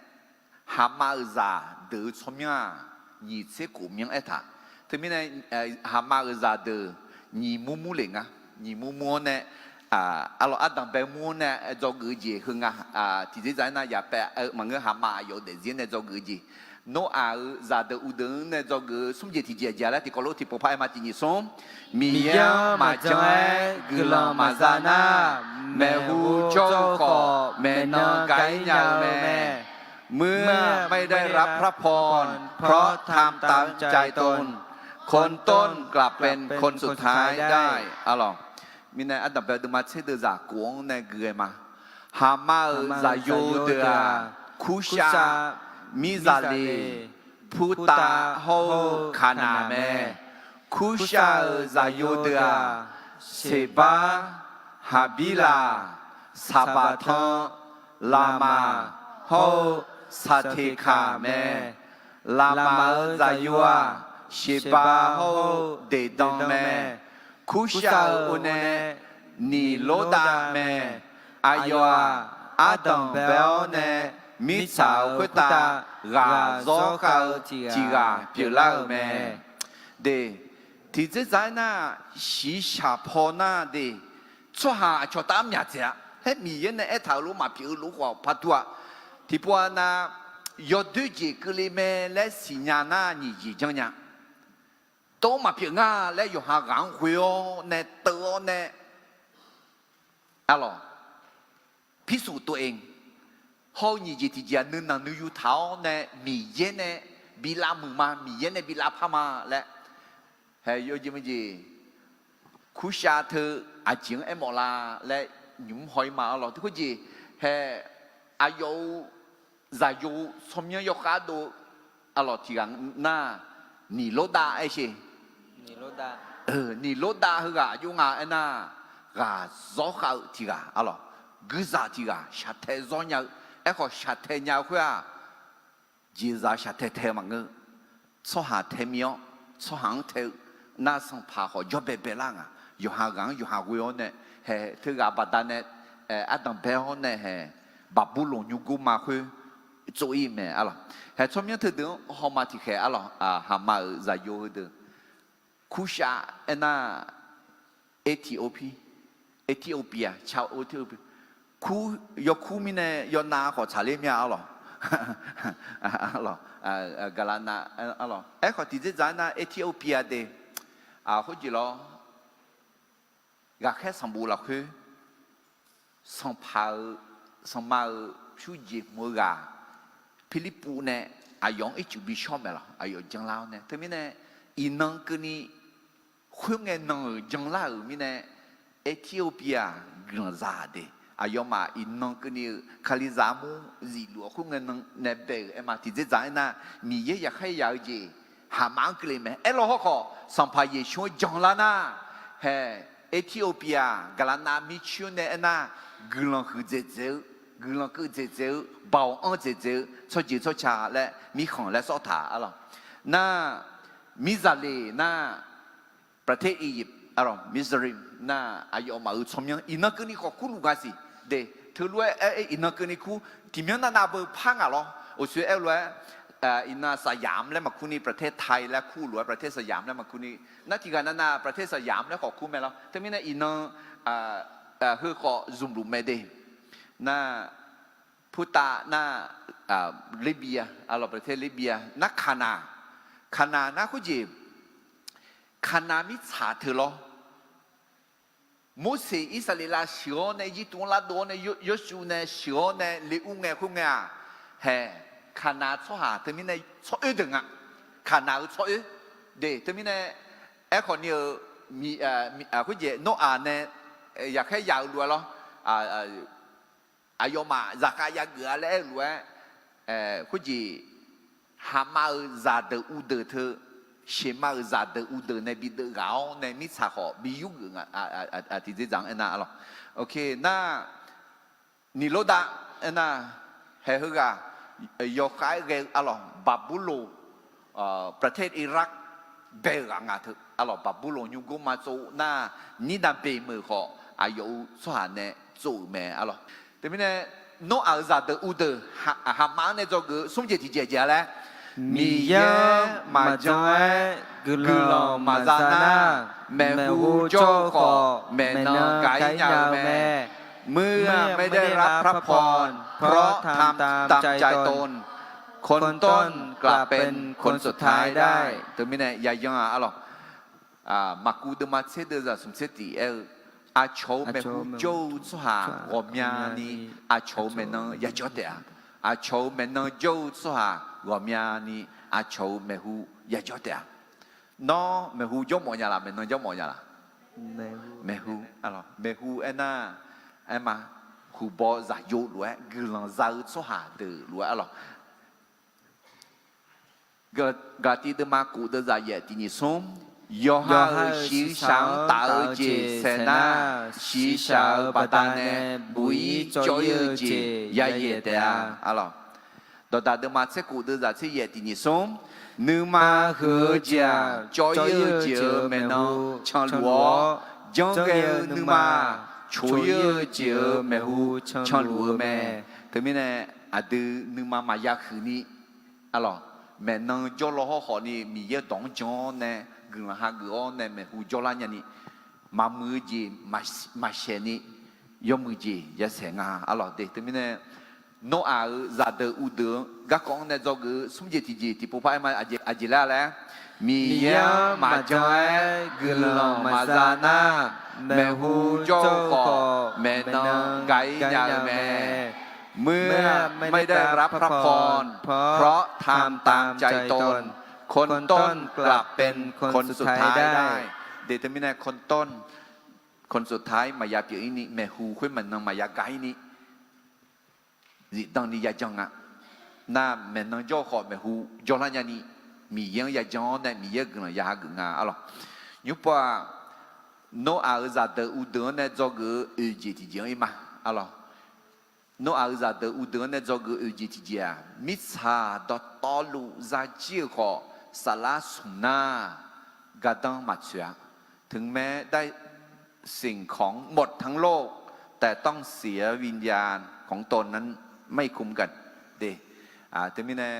haqma-euq zaqdeuq-eu tsawrmyanr-aq, nyiq tser khof myanr aertaq. Teumirnae, haqma-euq zaqdeuq nyiq mur mur le nga. Nyiq mur mur-awr nae, arlawq, ardanq bae mur-awr nae dzawgeuf-eu jeq heu nga. Tiqdzerdzaq-aer nar yapaev-eu maqngeur, haqma aqyawf-euq daefzir nae dzawgeuf-eu jeq. Noraq-euq zaqdeuq uqdeuq-anr nae dzawgeuf-eu smr jeq tiqjeq aqjeq laer tiqkawv lof tiqpov par aer ma. Tiq nyiq smr, Miqyaer-anr maqjan-aer guiqlanq maqza nar, maeqhu jawr-eu khawf maeqnan ga-ir nya-eu mae. เมื่อไม่ได้รับพระพร เพราะทำตามใจตน คนต้นกลับเป็นคนสุดท้ายได้ Arlawq, mirnae ardanq bae-eu deuvma tser deuv zaq khof-anr nae gui-aer ma. Haqma-euq zaqyo deuq-aq, kurshav, mirzaqleq, purtav hawr-eu kaqnaq mae. Kurshav-euq zaqyo deuq-aq, Seqbar, Haqbirlaq, Saqbaqtanr, Laqmaq hawr-eu Saqteqkaq mae. Laqmaq-euq zaqyo-aq, Seqbar hawr-eu Deqdan mae. Kurshav-euq oe nae Niqlordav mae. Aqyawf-aq, ardanq bae-awr nae mirtsaq-euq khoertav ghaq zawr khav-eu tiq ghaq pyeuflar-euq mae. De, tiqdzerdzaq-aer nar, shiqshaq paw nar de, tsawrhaq aqcawq taf-aer myaq dzaeq-a. Haer Miqyaer nae aertaq-euq lof maqpyeuf-eu lof khawf par dur-a. Tiqpov-a nav, yawdoer jeq keuvle mae laer siqnya nar nyiq jeq janrnya. Tov maqpyeuf nga laer yawqha ghaq-anr ghoe-awr nae teuv-awr nae, arlawq, พิสูจน์ตัวเอง hawr-eu nyiq jeq tiqjeq-aq nuinanq nuiyu taq-awr nae Miqyaer nae bi lavmuiq ma, Miqyaer nae bi lavpar ma laer. Hae, yawjeq meujeq, kurshav teu aqjeq-anr aermawf la laer nymq-mr haw-ir ma. Arlawq, teu khoerjeq, hae, aqyawf-euq zaqyo tsawrmyanr yawkhav dov-eu, arlawq, tiq ghaq nar, Niqlordav aer sher. Niqlordav heughaq aqjox nga aernar, ghaq zawr khav-eu tiq ghaq, arlawq, guirzaq tiq ghaq, shaqtae zawr nya-eu. Aerkhawf shaqtae nya-eu khoer-aq, jeqzaq shaqtae tae-eu maqngeur. Tsawrhaq tae mir-awr, tsawrhaq-anr tae-eu nar sanqpaq khawf jawr baebae lar nga. Yawqha ghaq-anr yawqha ghoe-awr nae, hae, teughaq baqdanae, ardanq bae-awr nae, hae, Baqburloq nymrgor ma khoer tsov-ir mae, arlawq. Hae, tsawrmyanr teudeuq-anr hawma tiqkhaeq, arlawq, haqma-euq zaqyo heudeuq, kurshav aernar, Ethiopia, Ethiopia, kur, yawkur mirnae yawnav khawf tsaqler mya, arlawq. Arlawq, gaqlaqnav, arlawq, aerkhawf tiqdzerdzaq-aer nar Ethiopia de, khoerjeq lawr, ghaqkhaer sanqbof lafkhoer, sanqpaq-euq, sanqma-euq pyur jeq hmq-eu ghaq, Pirlirpuv nae aqyawf-anr ircuf bi shawr maeq lawq, aqyawf janlar-awr nae. Teumirnae, iqnan keuvni khoerngae nan-euq janlar-euq mirnae, Ethiopia guiqlanq za de. Aqyawfmaf iqnan keuvni-eu Kalizaq armur zifluf-awr khoerngae nan nae bae-euq aer ma. Tiqdzerdzaq aernar, Miqyaer yaqkhaer yaq-eu jeq haqma-anr keuvle mae. Aerlawr hawrkhawf, Sanqpaq Yeqsur-anr janlar nar, hae, Ethiopia gaqlaqnav mircoer nae aernar, guiqlanq huiqdzaeq dzaeq-eu, guiqlanq keuv dzaeq dzaeq-eu, baoq anr dzaeq dzaeq-eu tsawrjeuq tsawrca laer mirkhanq laer sawr taq, arlawq. Nar, mirzaqleq nar, ประเทศอียิปต์, arlawq, Mizraim nar, aqyawfmaf-euq tsawrmyanr iqnan keuvni khawf kurluf nga siq de. Teulof-aer aer, iqnan keuvni kur, tiqmyanr navnav beu par ngaq lawr. Oqsoer aer-eu lof-aer, iqnan สยาม laer maqkur ni, ประเทศไทย laer kur-eu lof-aer ประเทศสยาม laer maqkur ni. Nar tiqghaq navnav ประเทศสยาม laer khawf kur mae lawr. Teumirnae iqnan heu khawf zmqluf mae de. Nar, purtav nar, Libya, arlawq, ประเทศ Libya nar, Kaqnaq, Kaqnaq nar khoerjeq, Kaqnaq mirtsaq teu lawr. Morseq Irsaqleqlav sheuq-awr nae Irjirtuv-anr lardov-awr nae Yawshuv nae sheuq-awr nae le ur ngae khoerngae-aq, haeq, Kaqnaq-eu tsawrhaq teumirnae tsawroer deuq nga. Kaqnaq-eu tsawroer de teumirnae, aerkhawf ni-euq khoerjeq Noraq nae yaqkhaer yaq-eu lof-aer lawr, aqyawfmaf zaqkhav yageuf-a laer aer-eu lof-aer, khoerjeq Haqma-euq zaqdeuq uvdeuq teu, Seqma-euq zaqdeuq uvdeuq nae bideuv ghaq-awr nae mirtsaq khawf bi yurgeuf nga tiqdzerdzaq-anr aernar arlawq. Nar, Niqlordav aernar, haeq heughaq yawkhav-aer ghae-eu arlawq, Baqburloq, ประเทศอิรัก bae-euq ghaq nga teu arlawq, Baqburloq nymrgor ma tsov nar, Nirnaqbeq meuq khawf aqyawf-euq tsawrhaq nae tsov-euq mae arlawq. Teumirnae Noraq-euq zaqdeuq uvdeuq Haqma-anr nae dzawgeuf-eu smr jeq tiqjeq jeq-a laer, Miqyaer-anr maqjan-aer guiqlanq maqza nar, maeqhu jawr-eu khawf maeqnan gaq-ir nya-eu mae. เมื่อไม่ได้รับพระพร เพราะทำตามใจตน คนต้นกลับเป็นคนสุดท้ายได้ Teumirnae yayan-aq arlawq, Maqkuv deuvma tser deuvzaq smq tser tiq aer-eu, aqcawq-euq maeqhu jawr-eu tsawrhaq ghawqmyani aqcawq-euq maeqnan yajawr taef-a. Aqcawq-euq maeqnan jawr-eu tsawrhaq ghawqmyani aqcawq-euq maeqhu yajawr taef-a. Nawr maeqhu jawr mawf nya laf, maeqnan jawr mawf nya laf? Maeqhu, maeqhu aernar, aerma, huqbaw zaqyo lof-aer guiqlanq za-eu tsawrhaq deuq lof-aer arlawq. Gaqtiv deuvma kof deuvzaq yaef tiq nyiq smr, yawqha-euq shiqshaq-anr taf-eu jeq saeq nar, shiqshaq-euq baqdanae buq-ir cawv-ir-eu jeq yayaeq taef-a arlawq. Dawqdaq deuvma tser kof deuvzaq tser yaef tiq nyiq smr, nuima huiq-eu jeq-aq, cawv-ir-eu jeq-euq maeqnan canluf-awr, janrghae-eu nuima coq-ir-eu jeq-euq maeqhu canluf-eu mae. Teumirnae aqdui nuima maqya huiq ni arlawq, maeqnan jawrlaw hawrkhawf ni Miqyaer-eu dawq-anr jan-awr nae guiqlanq hageuf-awr nae maeqhu jawrlar nyani, maqmuiq-eu jeq maqsaeq ni, yawmuiq jeq yasaeq nga arlawq de. Teumirnae Noraq-euq zaqdeuq uvdeuq-anr garkawv-anr nae dzawgeuf-eu smr jeq tiqjeq tiqpov par aer ma, aqjeq laer laer, Miqyaer-anr maqjan-aer guiqlanq maqza nar, maeqhu jawr-eu khawf maeqnan gaq-ir nya-eu mae. เมื่อไม่ได้รับพระพร เพราะทำตามใจตน คนต้นกลับเป็นคนสุดท้ายได้ De teumirnae คนต้น คนสุดท้าย maqya pyeuf-ir ni, maeqhu khoer maeqnan maqya gaq-ir ni, zifdan ni yajan nga. Nar maeqnan jawr-eu khawf maeqhu jawrlar nyani, Miqyaer-anr yajan-awr nae Miqyaer-euq guiqlanq ya hageuf nga arlawq. Nymrpov-aq, Noraq-euq zaqdeuq uvdeuq-anr nae dzawgeuf-eu oeq jeq tiqjeq-anr ir ma arlawq. Noraq-euq zaqdeuq uvdeuq-anr nae dzawgeuf-eu oeq jeq tiqjeq-aq, mirtsaq dawqtawvluf zajir-euq khawf, saflar smq nar gardanr maqtsoeq-a. ถึงแม้ได้สิ่งของหมดทั้งโลก แต่ต้องเสียวิญญาณของตนนั้นไม่คุ้มกัน De, teumirnae,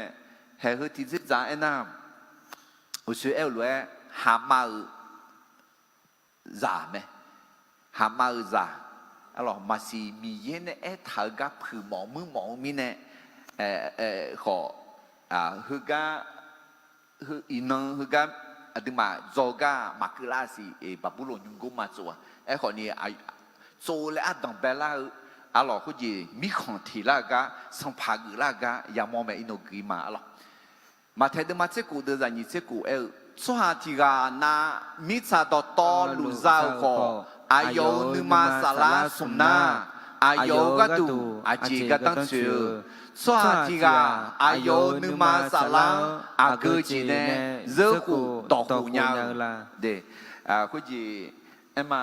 haeq heu tiqdzerdzaq aernar, uqshoe aer-eu lof-aer, haqma-euq zaq mae. Haqma-euq zaq, arlawq, maqsiq Miqyaer nae aertaq-eu gar puiq mawf muir mawf-eu mirnae, khawf, heugar, iqnan heugar aqduimaf dzaw gar maqkeuv lar siq. Baqburloq nymrgor ma tsov-a. Aerkhawf ni, tsov laer ardanq baelar-eu, arlawq, khoerjeq mirkhanq teq lar-eu gar, sanqpaq geuflar-eu gar yamawr mae, iqnan guiq ma arlawq. Maqtaeq deuvma tser kof deuvzaq nyiq tser kof aer-eu, tsawrhaq tiq ghaq nav mirtsaq dawqtawvluf za-euq khawf, aqyawf-euq nuima saflar smq nar, aqyawf-euq gharduq aqjeq gardanr tsoeq-eu, tsawrhaq tiq ghaq aqyawf-euq nuima saflar-anr aqgeu jeq nae zeurkhof dawqkhof nya-eu, khoerjeq aerma,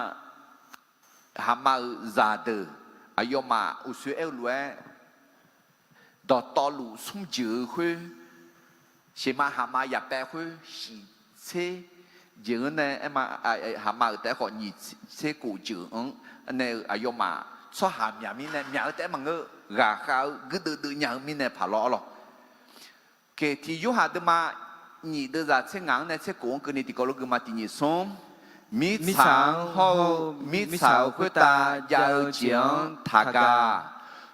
haqma-euq zaqdeuq, aqyawfmaf uqshoe aer-eu lof-aer, dawqtawvluf smr jeuq-eu khoer, seqma haqma yaqpaev khoer shiq tser jeuq-anr nae aerma, haqma-euq taef-aer khawf nyiq tser kof jeuq-anr nae-eu aqyawfmaf tsawrhaq myaq mirnae myaq-eu taef-aer maqngeur, ghaqkhav-eu guirdeuv deuv nya-eu mirnae paq lawr arlawq. Keqtiq Yorhaq deuvma nyiq deuvzaq tser ngaq-anr nae tser kof-anr keuvni tiqkawv lof gui ma tiq nyiq smr. Mirtsaq-anr hawr-eu mirtsaq-euq khoertav jav-eu jeq-anr taq gaq.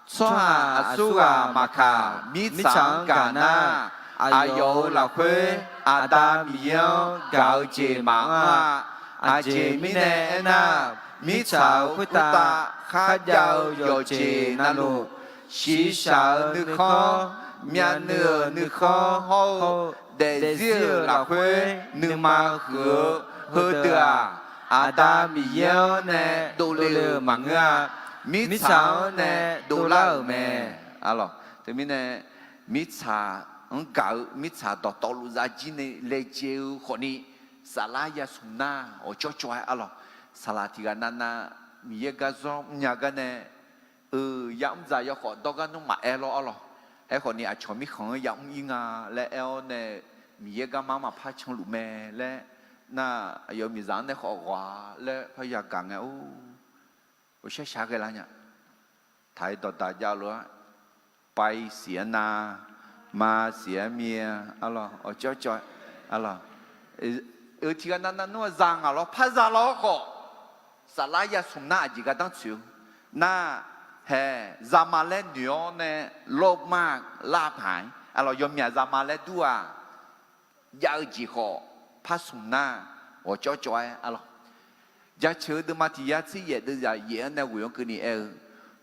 Tsawrhaq aqsurghaq maqkaq mirtsaq-anr gaq nar, aqyawf-euq lafkhoer Aqda Miqyaer-anr gaq-eu jeq maqanr-a. Aqjeq mirnae aernar, Mirtsaq-euq khoertav kharjav-eu yawqjeq navluf, shiqshaq-euq nuikhanr, myavnuiv-euq nuikhanr hawr-eu daefzir-euq lafkhoer nuima huiq-eu heudeuq-aq, Aqda Miqyaer-anr nae dovle-euq maqngeur-a. Mirtsaq-anr nae dovlar-euq mae. Arlawq, teumirnae mirtsaq-anr gaq-eu mirtsaq dawqtawvluf zafjir nae laejae-eu khawfni, saflar yasmq nar-aq awqcawv cawv-aer arlawq. Saqlaq tiq ghaq navnav Miqyaer gar zawr mrnya gar nae, eu, yamr dzaq yawkhawf dawrgar nmr maqaer lawr arlawq. Aerkhawfni aqcawq mirkhanq-anr yamr ir nga laer aer-awr nae, Miqyaer garma-anr maqpar canluf mae laer, nar, aqyawf miqzaq-anr nae khawf ghawq-a laer par yagaq ngae, or, shar shar ghae lar nya. Taq-aer dawqdaq jav-eu lof-aer, pai siq-aer nar, ma siq-aer mir-a, arlawq, awqcawv cawv-aer, arlawq, eu, tiq ghaq navnav nmr-a za ngaq lawr par za lawr khawf, saflar yasmq nar aqjeq gardanr tsoeq-eu nar, hae, zama laer noeq-awr nae lawrma lar paq-aer arlawq, yawmyaq zama laer dur-aq, jav-eu jeq khawf par smq nar, ghawqcawv cawv-aer arlawq. Jaceuq-eu deuvma tiq yar tser yaef deuvzaq yaef-anr nae ghoeq-anr keuvni aer-eu,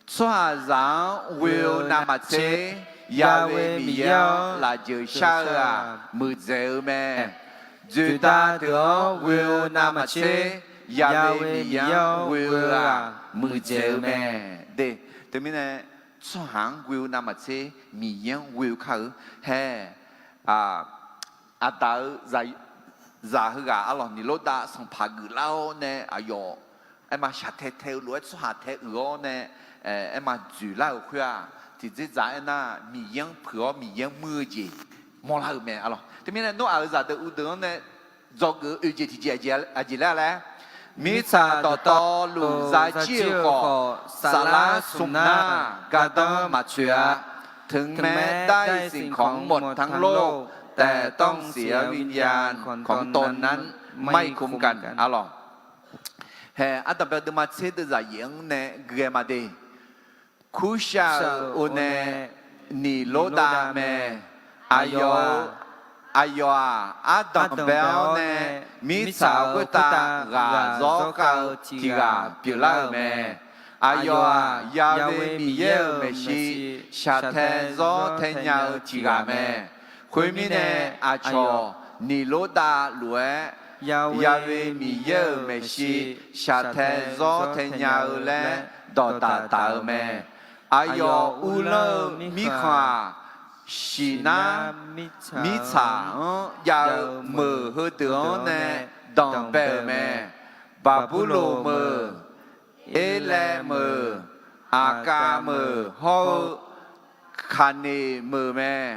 tsawrhaqzaq-anr ghoe-eu navmaqtser, Ya'we Miqyaer-anr lafjeuq shar-eu-aq muiqdzaeq-eu mae. Dzoeqdav deuq-anr ghoe-eu navmaqtser, Ya'we Miqyaer-anr ghoe-eu-aq muiqdzaeq-eu mae. De, teumirnae tsawrhaq-anr ghoe-eu navmaqtser Miqyaer-anr ghoe-eu kar-eu, hae, Aqdaq-eu zaq heughaq arlawq, Niqlordav sanqpaq geuflar-awr nae aqyawf aerma shaqtae tae-eu lof-aer tsawrhaq tae uiq-awr nae, aerma dzoeqlar-euq khoer-aq, tiqdzerdzaq aernar, Miqyaer-anr peuq-awr Miqyaer-anr muir-eu jeq mawrlar-euq mae arlawq. Teumirnae Noraq-euq zaqdeuq uvdeuq-anr nae dzawgeuf-eu oeq jeq tiqjeq aqjeq laer laer, mirtsaq dawqtawvluf zafjir-euq khawf, saflar smq nar gardanr maqtsoeq-a. ถึงแม้ได้สิ่งของหมดทั้งโลก แต่ต้องเสียวิญญาณของตนนั้นไม่คุ้มกัน arlawq. Hae, ardanqbae deuvma tser deuvzaq yaef-anr nae ghae ma de. Kurshav-euq onae Niqlordav mae. Aqyawf-eu, aqyawf-aq, ardanqbae-awr nae mirtsaq-euq khoertav ghaq zawr khav-eu tiq ghaq pyeuflar-euq mae. Aqyawf-aq, Ya'we Miqyaer-euq maeqshi shaqtae zawr tae nya-eu tiq ghaq mae. Khoermirnae, aqcawq Niqlordav lof-aer Ya'we Miqyaer-euq maeqshi shaqtae zawr tae nya-eu laer dawqdaq taf-eu mae. Aqyawf uvlanr-eu mirkhanq-aq, shiqnar mirtsaq-anr jav-eu meuq heudeuq-anr nae danqbae-euq mae. Baqburloq meuq, Erlaev meuq, Aqkav meuq hawr-eu Kaqneq meuq mae.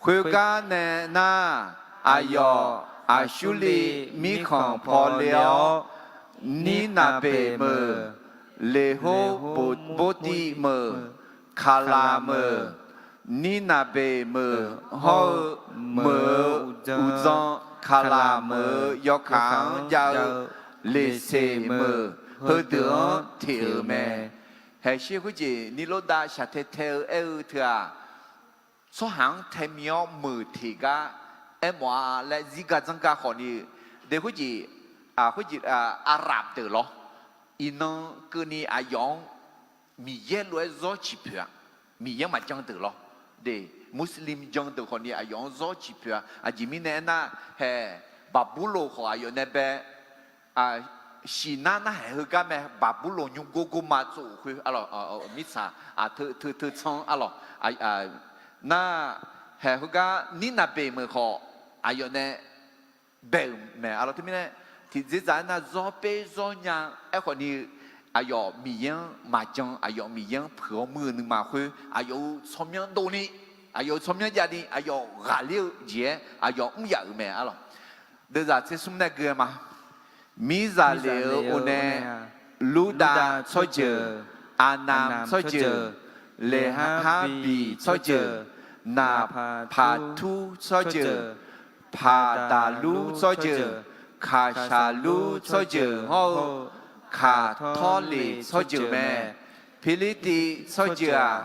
Khoergar nae nar, aqyawf Aqsurliv mirkhanq paw le-awr, Nirnaqbeq meuq, Leqhorbotiv meuq, Kaqlaq meuq, Nirnaqbeq meuq hawr-eu meuq-euq uqdzan Kaqlaq meuq-euq yawkaq-anr jav-eu Leqseq meuq heudeuq-anr teq-euq mae. Haeqshir khoerjeq Niqlordav shaqtae tae-eu aer-eu teu-aq, tsawrhaq-anr tae mi-awr meuq teq gar aermawf-a laer zirgar dzanrgar khawfni, de khoerjeq, khoerjeq, Arab deuq lawr, iqnan keuvni aqyawf-anr Miqyaer lof-aer zawr ciq poeq-a. Miqyaer maqjan deuq lawr, de, Muslim jan deuq khawfni aqyawf-anr zawr ciq poeq-a. Aqjeq mirnae aernar, hae, Baqburloq khawf aqyawf nae bae, shiqnar narhaq heugar mae, Baqburloq nymrgor gorma tsov-euq khoer, mirtsaq, teu teu tsanr arlawq, nar, hae heugar Nirnaqbeq meuq khawf aqyawf nae bae-euq mae arlawq. Teumirnae tiqdzerdzaq aernar, zawr per zawr nya aerkhawfni, aqyawf Miqyaer-anr maqjan, aqyawf Miqyaer-anr peuq-awr muir-eu nuima khoer, aqyawf-euq tsawrmyanr dovni, aqyawf-euq tsawrmyanr javni, aqyawf ghaqler-eu jeq-aer aqyawf mr yaf-euq mae arlawq. Deuvzaq tser smr nae gui-eu ma. Mirzaqleq-euq onae, Lurdav tsawrjeuq, Aqnamq tsawrjeuq, Leqharbiq tsawrjeuq, Naqpaqtur tsawrjeuq, Paqdaqlur tsawrjeuq, Kaqshaqlur tsawrjeuq hawr-eu, Kaqtawrleq tsawrjeuq mae. Pirlirtiv tsawrjeuq-aq,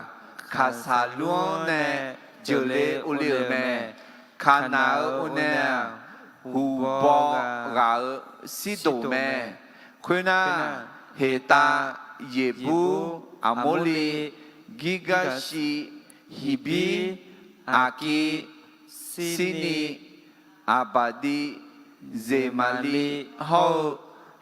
Kaqsaqlur-anr nae jeuqle ovle-euq mae. Kaqnaq-euq onae-aq, huqbaw ghaq-euq Sirdoq mae. Khoernar, Heqtav, Yeqbur, Aqmorli, Girgarshi, Hiqbir, Aqkir, Sirni, Aqbaqdi, Zeqmaqli hawr-eu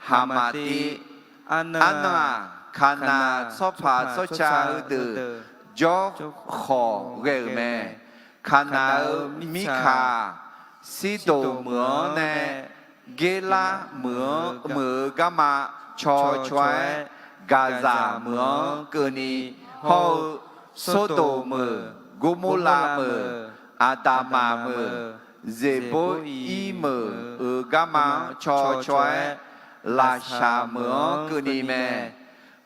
Haqmaqtiv. Arnan-aq, Kaqnaq tsawrpaq tsawrca heudeuq jawrkhawf ghae-euq mae. Kaqnaq-euq mirkaq-aq, Sirdoq meuq-anr nae Gerlar meuq-anr meuq-eu garma caw caw-aer, Gaqzaq meuq-anr keuvni hawr-eu, Sordoq meuq, Gormorlav meuq, Aqdaqmaq meuq, Zeqborir meuq-euq garma-anr caw caw-aer, Laqshaq meuq-anr keuvni mae.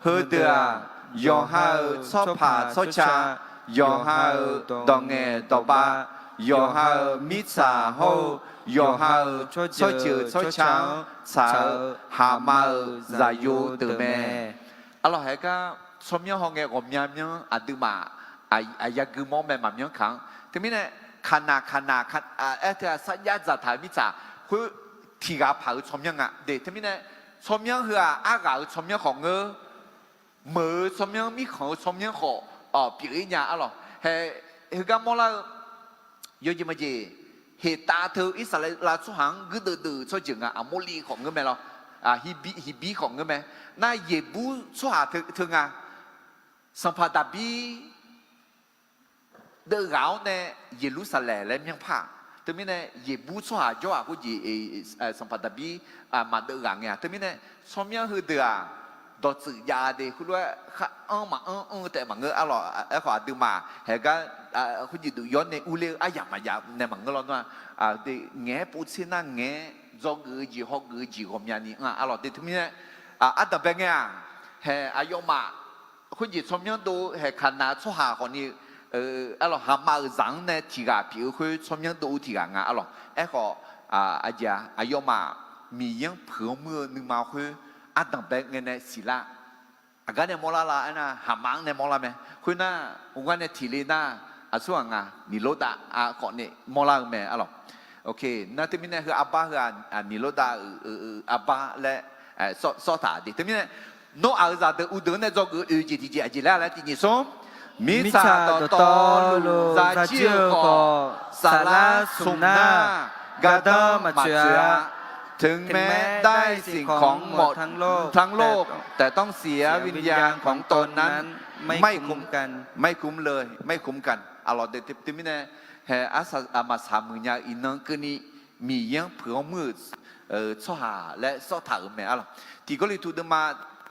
Heudeuq-aq, yawqha-euq tsawrpaq tsawrca, yawqha-euq dawq ngaeq dawq bav, yawqha-euq mirtsaq hawr-eu, yawqha-euq tsawrjeuq tsawrca-anr tsaq-eu Haqma-euq Zaqyo deuq mae. Arlawq, haegar tsawrmyanr hawngae ghawqmya myanr aqduimaf aqyagui mawr mae maqmyanr kaq-anr. Teumirnae, Kaqnaq, Kaqnaq, aer teu-aq sarjax dzaqtaq-euq mirtsaq khoer tiq ghaq paq-eu tsawrmyanr nga de. Teumirnae, tsawrmyanr heu-aq, arghaq-euq tsawrmyanr khawf ngeur, meuq-eu tsawrmyanr, mirkhanq-eu tsawrmyanr khawf pyeuf-ir nya arlawq. Hae, heugar mawrlar-eu yawjeq maqjeq, heqtav teu Irsaqleqlav tsawrhaq-anr guirdeuv deuv-euq tsawrjeuq nga. Aqmorli khawf ngeur mae lawr, Hiqbir khawf ngeur mae. Nar Yeqbur tsawrhaq teu nga. Sanqpaq Daqbir deuvghaq-awr nae Yeqlursaqlaeq laer myanrpar-aq, teumirnae Yeqbur tsawrhaq jawr-aq khoerjeq, Sanqpaq Daqbir maqdeuv ghaq ngae-aq. Teumirnae tsawrmyanr heudeuq-aq, dawqtsuif jav de, khoerlof-aer khar anr maqanr anr-eu taef maqngeur arlawq. Aerkhawf aqduimaf haegar khoerjeq duf yawr nae urler-eu aryamq maqjav nae maqngeur lawr nar-aq, ngaeq-aer povtser nar ngaeq-aer dzawgeuf-eu jeq hawgeuf-eu jeq ghawqmyani anr-a arlawq de. Teumirnae ardanqbae ngae-aq, hae aqyawfmaf khoerjeq tsawrmyanr dov-eu hae Kaqnaq tsawrhaq khawfni arlawq, Haqma-euq zaq-anr nae tiq ghaq pyeuf-eu khoer tsawrmyanr dov-eu tiq ghaq nga arlawq. Aerkhawf, aqjeq-aq, aqyawfmaf Miqyaer-anr puiq-anr muir-eu nuima khoer ardanqbae ngae nae siqlar. Aqgar nae mawrlar la aernar, Haqma-anr nae mawrlar mae. Khoernar, uvgar nae tiq le nar, aqsurghaq nga, Niqlordav khawfni mawrlar-eu mae arlawq. Nar teumirnae heu arbar heu-aq, Niqlordav-euq arbar laer sawr taq de. Teumirnae, Noraq-euq zaqdeuq uvdeuq-anr nae dzawgeuf-eu oeq jeq tiqjeq aqjeq laer laer tiq nyiq smr. Mirtsaq dawqtawvluf zajir-eu khawf, saflar smq nar, gardanr maqtsoeq-a. ถึงแม้ได้สิ่งของหมดทั้งโลก แต่ต้องเสียวิญญาณของตนนั้นไม่คุ้มกัน ไม่คุ้มกัน arlawq de. Teumirnae, hae arsaq maqsaq muiq nya-eu iqnan keuvni Miqyaer-anr puiq-anr muir-euq tsawrhaq laer sawr taq-euq mae arlawq. Tiq Gawrliqtu deuvma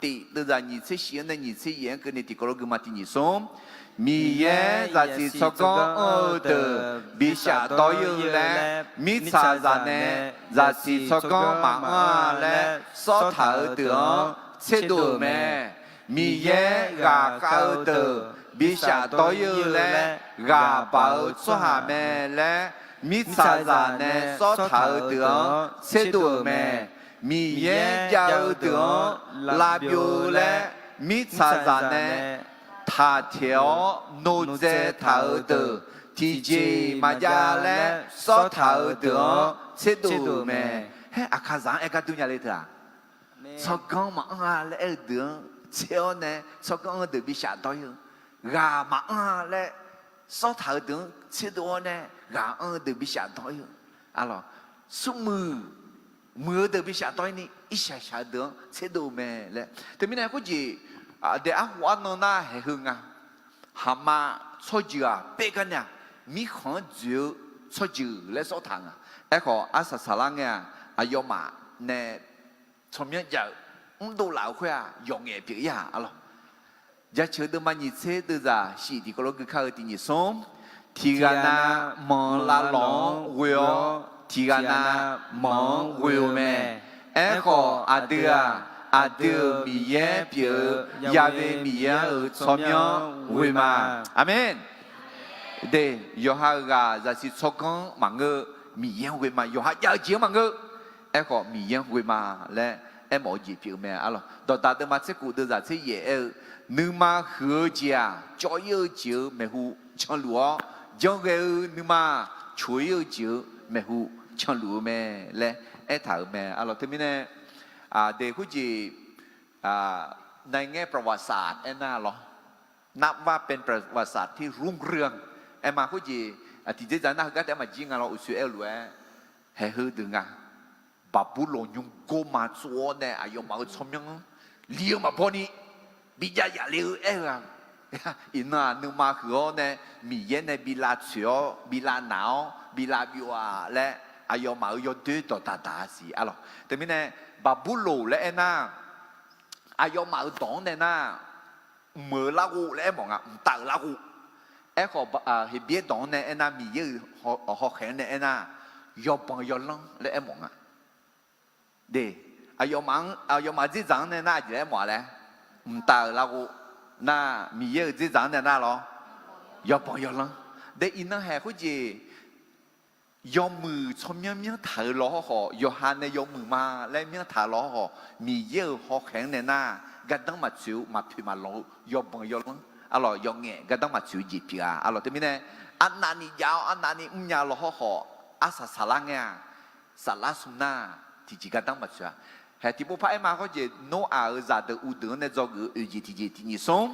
tiq deuvzaq nyiq tser shif-anr nae nyiq tser yaef-anr keuvni tiq kawv lof guima tiq nyiq smr. Miqyaer zaqsiq tsawrganr anr-eu deuq bi shafdawr-ir-eu laer, mirtsaqzaq nae zaqsiq tsawrganr maqanr-a laer sawr taq-euq deuq-anr tserdov-euq mae. Miqyaer ghaqkhav-eu deuq bi shafdawr-ir-eu laer, ghaq baq-eu tsawrhaq mae laer, mirtsaqzaq nae sawr taq-euq deuq-anr tserdov-euq mae. Miqyaer jav-eu deuq-anr lavbyov-eu laer, mirtsaqzaq nae taq teq-awr nodzae taq-euq deuq tiqjeq maqjav laer sawr taq-euq deuq-anr tserdov-euq mae. Haer aqkazaq-anr aer gar dur nya le teu-aq, tsawrganr maqanr-a laer aer-eu deuq-anr tser-awr nae tsawrganr anr-eu deuq bi shafdawr-ir-eu, ghaq maqanr-a laer sawr taq-euq deuq-anr tserdov-awr nae ghaq anr-eu deuq bi shafdawr-ir-eu, arlawq, smrmuiq muiq-eu deuq bi shafdawr-ir ni irshaq shaq-eu deuq-anr tserdov-eu mae laer. Teumirnae khoerjeq daef arhu arnan nar haeq heu nga. Haqma tsawrjeuq-aq, paergar nae-aq, mirkhanq-anr dzoeq-eu tsawrjeuq laer sawr taq nga. Aerkhawf, arsaq saqlar ngae-aq, aqyawfmaf nae tsawrmyanr jav-eu mrdov laf-euq khoer-aq, yawqngaef pyeuf-ir-aq, arlawq. Jaceuq deuvma nyiq tser deuvzaq shif tiqkawv lof gui kar-eu tiq nyiq smr. Tiqghaq nav manq-eu lavlawq-anr ghoe-awr, tiqghaq nav manq-anr ghoe-eu mae. Aerkhawf, aqdui-aq, aqdui-euq Miqyaer pyeuf-eu Ya'we Miqyaer-euq tsawrmyanr ghoe ma. Aqmeq. De, yawqha-euq ghaq zaqsiq tsawrganr maqngeur-eu Miqyaer-anr ghoe ma. Yawqha jav-eu jeq-anr maqngeur. Aerkhawf, Miqyaer-anr ghoe ma laer aermawf-eu jeq pyeuf-eu mae, arlawq. Dawqdaq deuvma tser khof deuvzaq tser yaef aer-eu, nuima huiq-eu jeq-aq, cawv-ir-eu jeq-euq maeqhu canluf-awr, janrghae-eu nuima coq-ir-eu jeq-euq maeqhu canluf-eu mae laer aertaq-euq mae, arlawq. Teumirnae, de khoerjeq ในแง่ประวัติศาสตร์ aernar lawr, นับว่าเป็นประวัติศาสตร์ที่รุ่งเรือง aerma khoerjeq, tiqjeq dzaq nar heugar taef-aer maqjir nga lawr, uqshoe aer-eu lof-aer haeq heudeuq nga. Baqburloq nymrgor ma tsov-awr nae aqyawfmaf-euq tsawrmyanr li-eu maqbaw ni bijav yaf le-eu aer-eu-aq, iqnan-aq nuima huiq-awr nae Miqyaer nae bi lavtsoeq-awr, bi lavnaq-awr, bi lavbyov-a laer aqyawfmaf-euq yawdoer dawqdaq daq-a siq arlawq. Teumirnae Baqburloq laer aernar, aqyawfmaf-euq dawq-anr nae nar, mq-euq larghov laer aermawf nga, mqtav-euq larghov. Aerkhawf, Heqbyaer dawq-anr nae aernar, Miqyaer-euq hawkhaeq-anr nae aernar, yawbanq yawlanr laer aermawf nga. De, aqyawfmaf-anr, aqyawfmaf-euq dzerdzaq-anr nae nar aqjeq laer aermawf-a laer, mqtav-euq larghov. Nar, Miqyaer-euq dzerdzaq-anr nae nar lawr, yawbanq yawlanr. De, iqnan haeq khoerjeq, yawmuiq tsawrmyanr myanrtaq-euq lawr hawrkhawf, yawqha nae yawmuiq ma laer myanrtaq-eu lawr hawrkhawf, Miqyaer-euq hawkhaeq-anr nae nar, gardanr maqtsoeq-eu, maqpoeq maqlanq-eu yawbanq yawlanr arlawq, yawqngaef gardanr maqtsoeq-eu jeq pyeuf-a arlawq. Teumirnae, arnavni jav-awr arnavni mrnya lawr hawrkhawf, arsaq saqlar ngae-aq, saflar smq nar, tiqjeq gardanr maqtsoeq-a. Haeq tiqpov par aerma khoerjeq, Noraq-euq zaqdeuq uvdeuq-anr nae dzawgeuf-eu oeq jeq tiqjeq tiqnyif smr.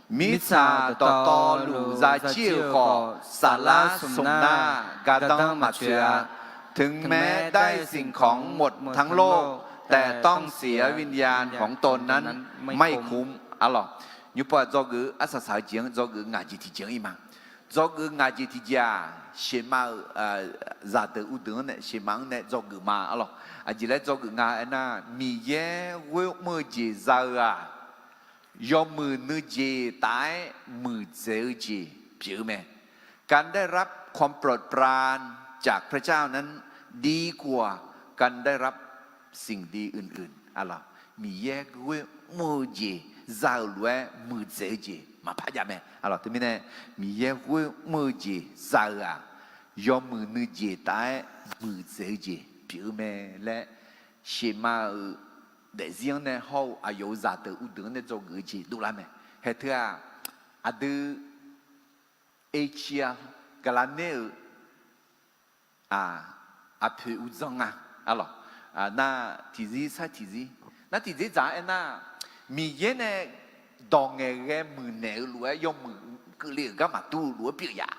Mirtsaq dawqtawvluf zajir-euq khawf, saflar smq nar, gardanr maqtsoeq-a. ถึงแม้ได้สิ่งของหมดทั้งโลก แต่ต้องเสียวิญญาณของตนนั้นไม่คุ้ม arlawq. Nymrpov-aq dzawgeuf-eu arsaq saq-eu jeq-anr dzawgeuf ngaq jeq tiqjeq-anr ir ma. Dzawgeuf ngaq jeq tiqjeq-aq, sheuqma-euq, zaqdeuq uvdeuq-anr nae sheuqma-anr nae dzawgeuf ma arlawq. Aqjeq laer dzawgeuf nga aernar, Miqyaer ghoer mr-eu jeq za-eu-aq, yawmuiq nuijeq taf-aer muiqdzaeq-eu jeq pyeuf-eu mae. การได้รับความโปรดปรานจากพระเจ้านั้นดีกว่าการได้รับสิ่งดีอื่นๆ arlawq. Miqyaer ghoer mr-eu jeq za-euq lof-aer muiqdzaeq-eu jeq maqpar jav mae arlawq. Teumirnae, Miqyaer ghoer mr-eu jeq za-eu-aq, yawmuiq nuijeq taf-aer muiqdzaeq-eu jeq pyeuf-eu mae laer, sheuqma-euq daefzir-anr nae hawr-eu aqyawf-euq zaqdeuq uvdeuq-anr nae dzawgeuf-eu jeq dovlar mae. Haeq teu-aq, aqdui Asia gaqlaq naer-euq aqpoeq uqdzan nga arlawq. Nar tiqzir sar tiqzir, nar tiqzir dzaq-anr aernar, Miqyaer nae dawq ngaeqghae muiqnaeq-eu lof-aer yawmuiq keuvle-euq gar maqdur-eu lof-aer pyeuf yaf.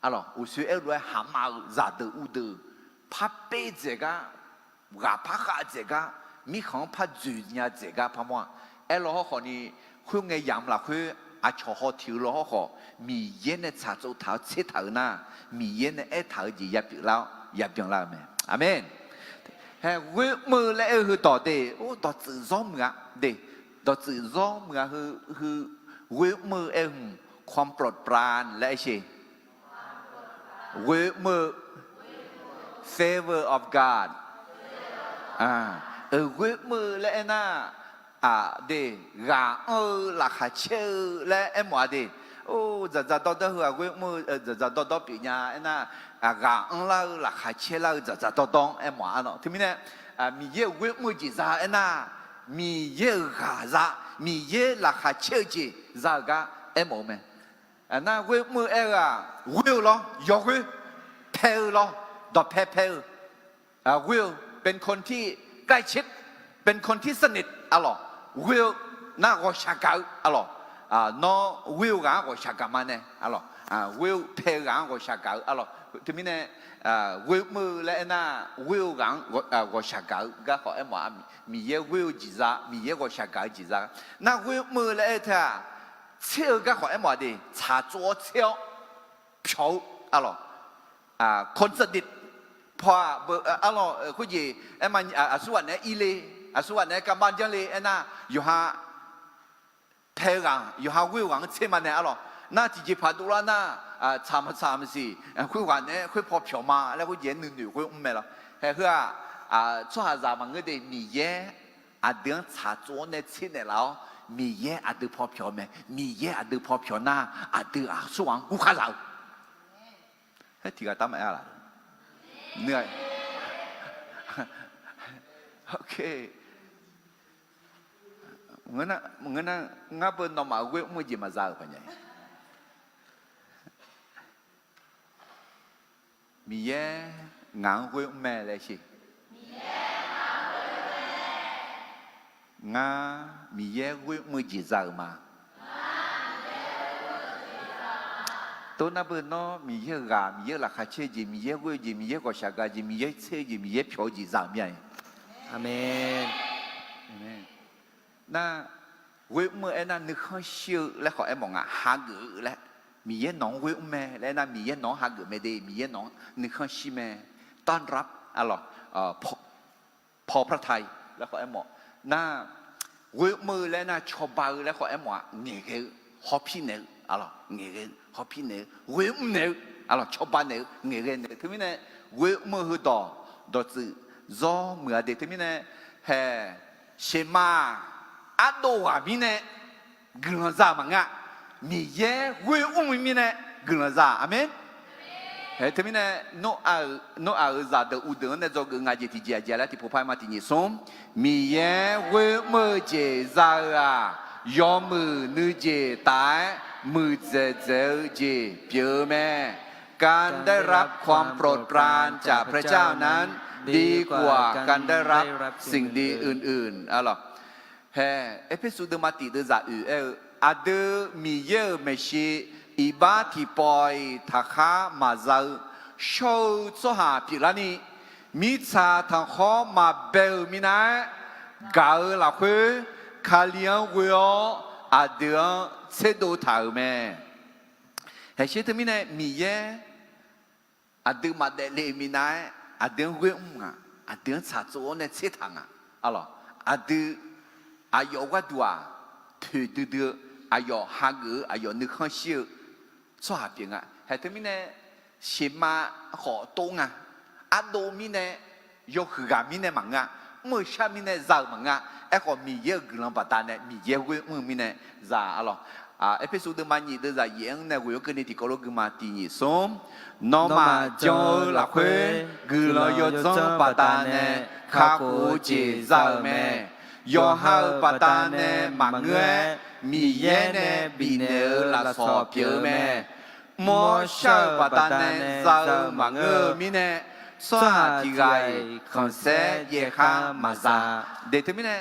Arlawq, uqshoe aer-eu lof-aer haqma-euq zaqdeuq uvdeuq par perdzaeq gar, ghaq par khav dzaeq gar, mirkhanq-anr par dzoeq nya dzaeq gar par mawr-a. Aerlaw hawrkhawf ni, khoerngae yamq lafkhoer aqcawq haw tiq-eu law hawrkhawf, Miqyaer nae tsaqtsov taq-awr tser taq-euq nar, Miqyaer nae aertaq-eu jeq yapyeuf lar-awr yabyan lar-eu mae. Aqmeq. Hae ghoer mr-eu laer aer-eu heu dawq de, or, dawqtsuif zawr muiq-a de, dawqtsuif zawr muiq-a heu, heu ghoer mr-eu aer-eu hmq ความโปรดปราน laer aer sher. Ghoer mr-eu, favor of God. Ghoer mr-eu laer aernar, aq de, ghaq anr-eu laqkhaq caer-eu laer aermawf-a de. Or, dzaqdzaq dawrdawr heu-aq ghoer mr-eu dzaqdzaq dawrdawr pyeuf nya aernar, ghaq anrlar-eu laqkhaq caerlar-eu dzaqdzaq dawrdawr-anr aermawf-a arlawq. Teumirnae, Miqyaer-euq ghoer mr-eu jeq za aernar, Miqyaer-euq ghaq za, Miqyaer laqkhaq caer-eu jeq za-euq gar aermawf-eu mae. Nar ghoer mr-eu aer-eu-aq, ghoer-eu lawr, yawghoer, pae-eu lawr, dawqpae pae-eu, ghoer-eu, เป็นคนที่ใกล้ชิด เป็นคนที่สนิท arlawq, ghoer-eu nar ghawqshaq gaq-eu arlawq. Nawr ghoer-eu ghaq-anr ghawqshaq gaq ma nae arlawq, ghoer-eu pae-eu ghaq-anr ghawqshaq gaq-eu arlawq. Teumirnae, ghoer mr-eu laer aernar, ghoer-eu ghaq-anr ghawqshaq gaq-eu garkhawf aermawf-a. Miqyaer ghoer-eu jeq za, Miqyaer ghawqshaq gaq-eu jeq za. Nar ghoer mr-eu laer aer-eu teu-aq, tser-eu garkhawf aermawf-a de, tsaqtsov-awr tser-awr pyawq-eu arlawq. คนสนิท paw-aq beu arlawq, khoerjeq aerma, aqsurghaq naeq-aer irle, aqsurghaq naeq-aer kavmar janrle aernar, yawqha pae-eu ghaq, yawqha ghoer-eu ghaq-anr tser ma nae arlawq. Nar tiqjeqpaq dovlar nar, tsaq maqtsaq maqsiq, khoerghaq naeq-aer khoer paw pyawq ma laer khoerjeq-aer nuinoeq ghoer mr mae lawr. Hae heu-aq, tsawrhaqzaq maqngeur de, Miqyaer aqdui-anr tsaqtsov-awr nae tser naeqlaf-awr, Miqyaer aqdui paw pyawq mae. Miqyaer aqdui paw pyawq nar, aqdui aqsurghaq-anr gurkhar laf-eu. Haer tiqghaq tar maqaer-a laf. Nuir-a. Ok. Ngeur nar, ngar beu nawmaf ghoer mr-eu jeq maqza-euq paq nya. Miqyaer ngaq-anr ghoer mr mae laer sher. Ngar Miqyaer ghoer mr-eu jeq za-euq ma. Tov nar beu nawr Miqyaer-euq ghaq, Miqyaer-euq laqkhaq caer-eu jeq, Miqyaer ghoer-eu jeq, Miqyaer ghawqshaq gaq jeq, Miqyaer tser-eu jeq, Miqyaer pyawq-eu jeq za-euq mir-a. Nar, ghoer mr-eu aernar nuikhanr shir-eu laer khawf aermawf nga, hageuf-eu laer. Miqyaer nawq-anr ghoer mr mae laer aernar, Miqyaer nawq-anr hageuf mae de, Miqyaer nawq-anr nuikhanr shir mae. ต้อนรับ arlawq, พอพระทัย laer khawf aermawf. Nar, ghoer mr-eu laer nar cawba-eu laer khawf aermawf-a, ngaeqghae-eu, hawpir naeq-eu, arlawq, ngaeqghae-eu, hawpir naeq-eu, ghoer mr naeq-eu, arlawq, cawba naeq-eu, ngaeqghae naeq-eu. Teumirnae, ghoer mr-eu heudawq dawqtsuif zawr muiq-a de. Teumirnae, hae, sheuqma-aq, ardov ghaq mirnae guiqlanq za-euq maqngeur-a. Miqyaer ghoer mr-eu mirnae guiqlanq za-euq. Aqmeq. Hae, teumirnae, Noraq-euq zaqdeuq uvdeuq-anr nae dzawgeuf nga jeq tiqjeq aqjeq laer tiqpov par-aer ma. Tiqnyif smr, Miqyaer ghoer mr-eu jeq za-eu-aq, yawmuiq nuijeq taf-aer muiqdzaeq dzaeq-eu jeq pyeuf-eu mae. การได้รับความโปรดปรานจากพระเจ้านั้นดีกว่าการได้รับสิ่งดีอื่นๆ arlawq. Hae, Erpersu deuvma tiq deuvzaq oeq aer-eu, aqdui Miqyaer-euq maeqshi iqbax tiqpawf-iq taqkhar maqza-eu shawr-eu tsawrhaq pyeuflarni, mirtsaq tanqkhawr maqbae-euq minav-aer gaq-eu lafkhoer, Kali-anr ghoe-awr aqdui-anr tserdov taq-euq mae. Haeqsher teumirnae Miqyaer aqdui maqdaef le-eu minav-aer aqdui-anr ghoer mr nga, aqdui-anr tsaqtsov-awr nae tser taq nga. Arlawq, aqdui aqyawf gharduq-aq, toeqdui dui-eu, aqyawf hageuf-eu, aqyawf nuikhanr shir-eu tsawrhaq pyeuf nga. Haeq teumirnae sheuqma khawf tov nga. Ardov mirnae, yawhuiq ghaq mirnae maqngeur-a, mr-eu shar mirnae za-euq maqngeur-a. Aerkhawf Miqyaer-euq guiqlanq baqdanae Miqyaer ghoer mr-eu mirnae za-a lawq. Erpersu deuvma nyif deuvzaq yaef-anr nae ghoeq-awr keuvni tiqkawv lof guima tiqnyif smr. Nawmaf jan-eu lafkhoer guiqlanq yawdzanr baqdanae kakhof-eu jeq za-euq mae. Yawqha-euq baqdanae maqngeur-aer Miqyaer nae bifnaeq-eu lafsawq pyeuf-eu mae. Mr-awr shar-euq baqdanae za-eu maqngeur-eu mirnae, tsawrhaq tiq ghaq-iq khanqsaer yaerkhar maqza. De teumirnae,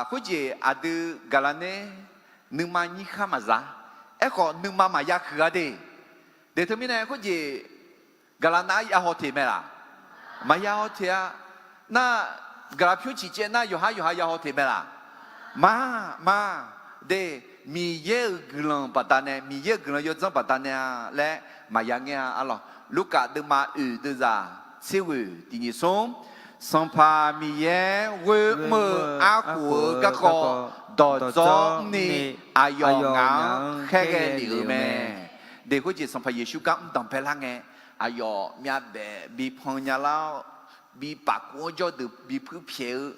khoerjeq aqdui gaqlaq ner nuima nyir khar maqza. Aerkhawf nuima maqya huiq-a de. De teumirnae khoerjeq gaqlaq nav-aer yahaw teq mae laq? Maqya haw teq-a. Nar, gaqlaq pyur ciqcaev nar yawqhar yawqha yahaw teq mae laq? Ma, ma. De, Miqyaer-euq guiqlanq baqdanae, Miqyaer-euq guiqlanq yawdzanr baqdanae-a laer maqya ngaer-a arlawq. Lurkaf deuvma oeq deuvzaq tser ghoeq tiqnyif smr. Sanqpaq Miqyaer ghoer mr-eu arkhof-eu garkawv dawqdzawr mrni, aqyawf ngaq-anr khaerghae lef-euq mae. De khoerjeq Sanqpaq Yeqsur gar mr danqbae lar ngae, aqyawf myavbaef bi pan nya lar-awr, bi pafkuv-anr jawrdeuq bi puir pyaeq-eu,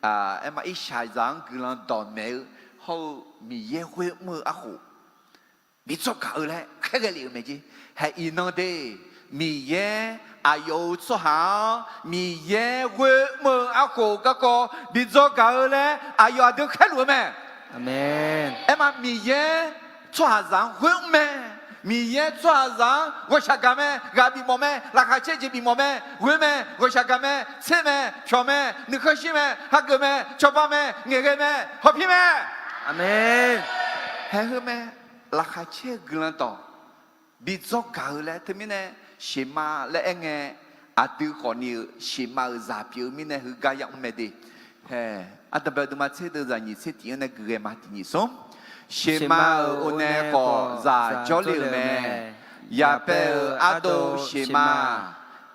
aerma irshaqzaq-anr guiqlanq dawqmaeq-eu hawr-eu Miqyaer ghoer mr-eu arkhof bi dzawr gaq-eu laer khaerghae lef-euq mae jer. Haeq iqnan de, Miqyaer aqyawf-euq tsawrhaq-anr Miqyaer ghoer mr-eu arkhof garkawv bi dzawr gaq-eu laer aqyawf aqdui khaerluf-eu mae. Aerma Miqyaer tsawrhaqzaq-anr ghoer mr mae. Miqyaer tsawrhaqzaq-anr ghawqshaq gaq mae, ghaq bifmawf mae, laqkhaq caer jeq bifmawf mae, ghoer mae, ghawqshaq gaq mae, tser mae, pyawq mae, nuikhanr shir mae, hageuf mae, cawba mae, ngaeqghae mae, hawpir mae. Haeq heu mae, laqkhaq caer-eu guiqlanq dawq bi dzawr gaq-eu laer teumirnae sheuqma laer aerngae, aqdui khawfni-euq sheuqma-euq zaq pyeuf-eu mirnae heugar yamr mae de. Haeq, ardanqbae-eu deuvma tser deuvzaq nyiq tser tiq-anr nae guiqghae ma tiqnyif smr. Sheuqma-euq onae khawf zaq jawrle-euq mae. Yaqpaev-euq ardov sheuqma-aq,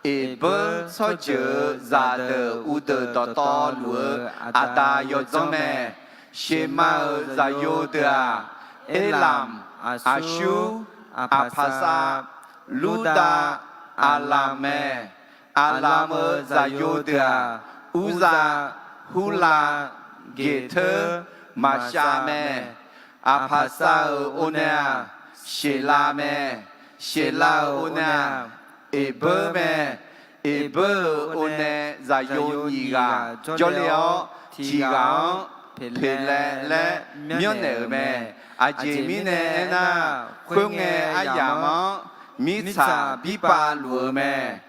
Eqbeur tsawrjeuq-euq zaqdeuq uvdeuq dawqtawvluf-eu aqda yawdzanr mae. Sheuqma-euq zaqyo deuq-aq, Erlamq, Aqsur, Aqpaqsav, Lurdav, Aqlamq mae. Aqlamq-euq zaqyo deuq-aq, Urzav, Hurlav, Geqteur, Maqshav mae. Aqpaqsav-euq onae-aq, Sheqlav mae. Sheqlav-euq onae-aq, Eqbeur mae. Eqbeur-euq onae zaqyo nyiq ghaq jawrle-awr, tiq ghaq-anr Peqlaev laer myanrnaeq-euq mae. Aqjeq mirnae aernar, khoerngae aryamq-anr mirtsaq birpav luf-eu mae.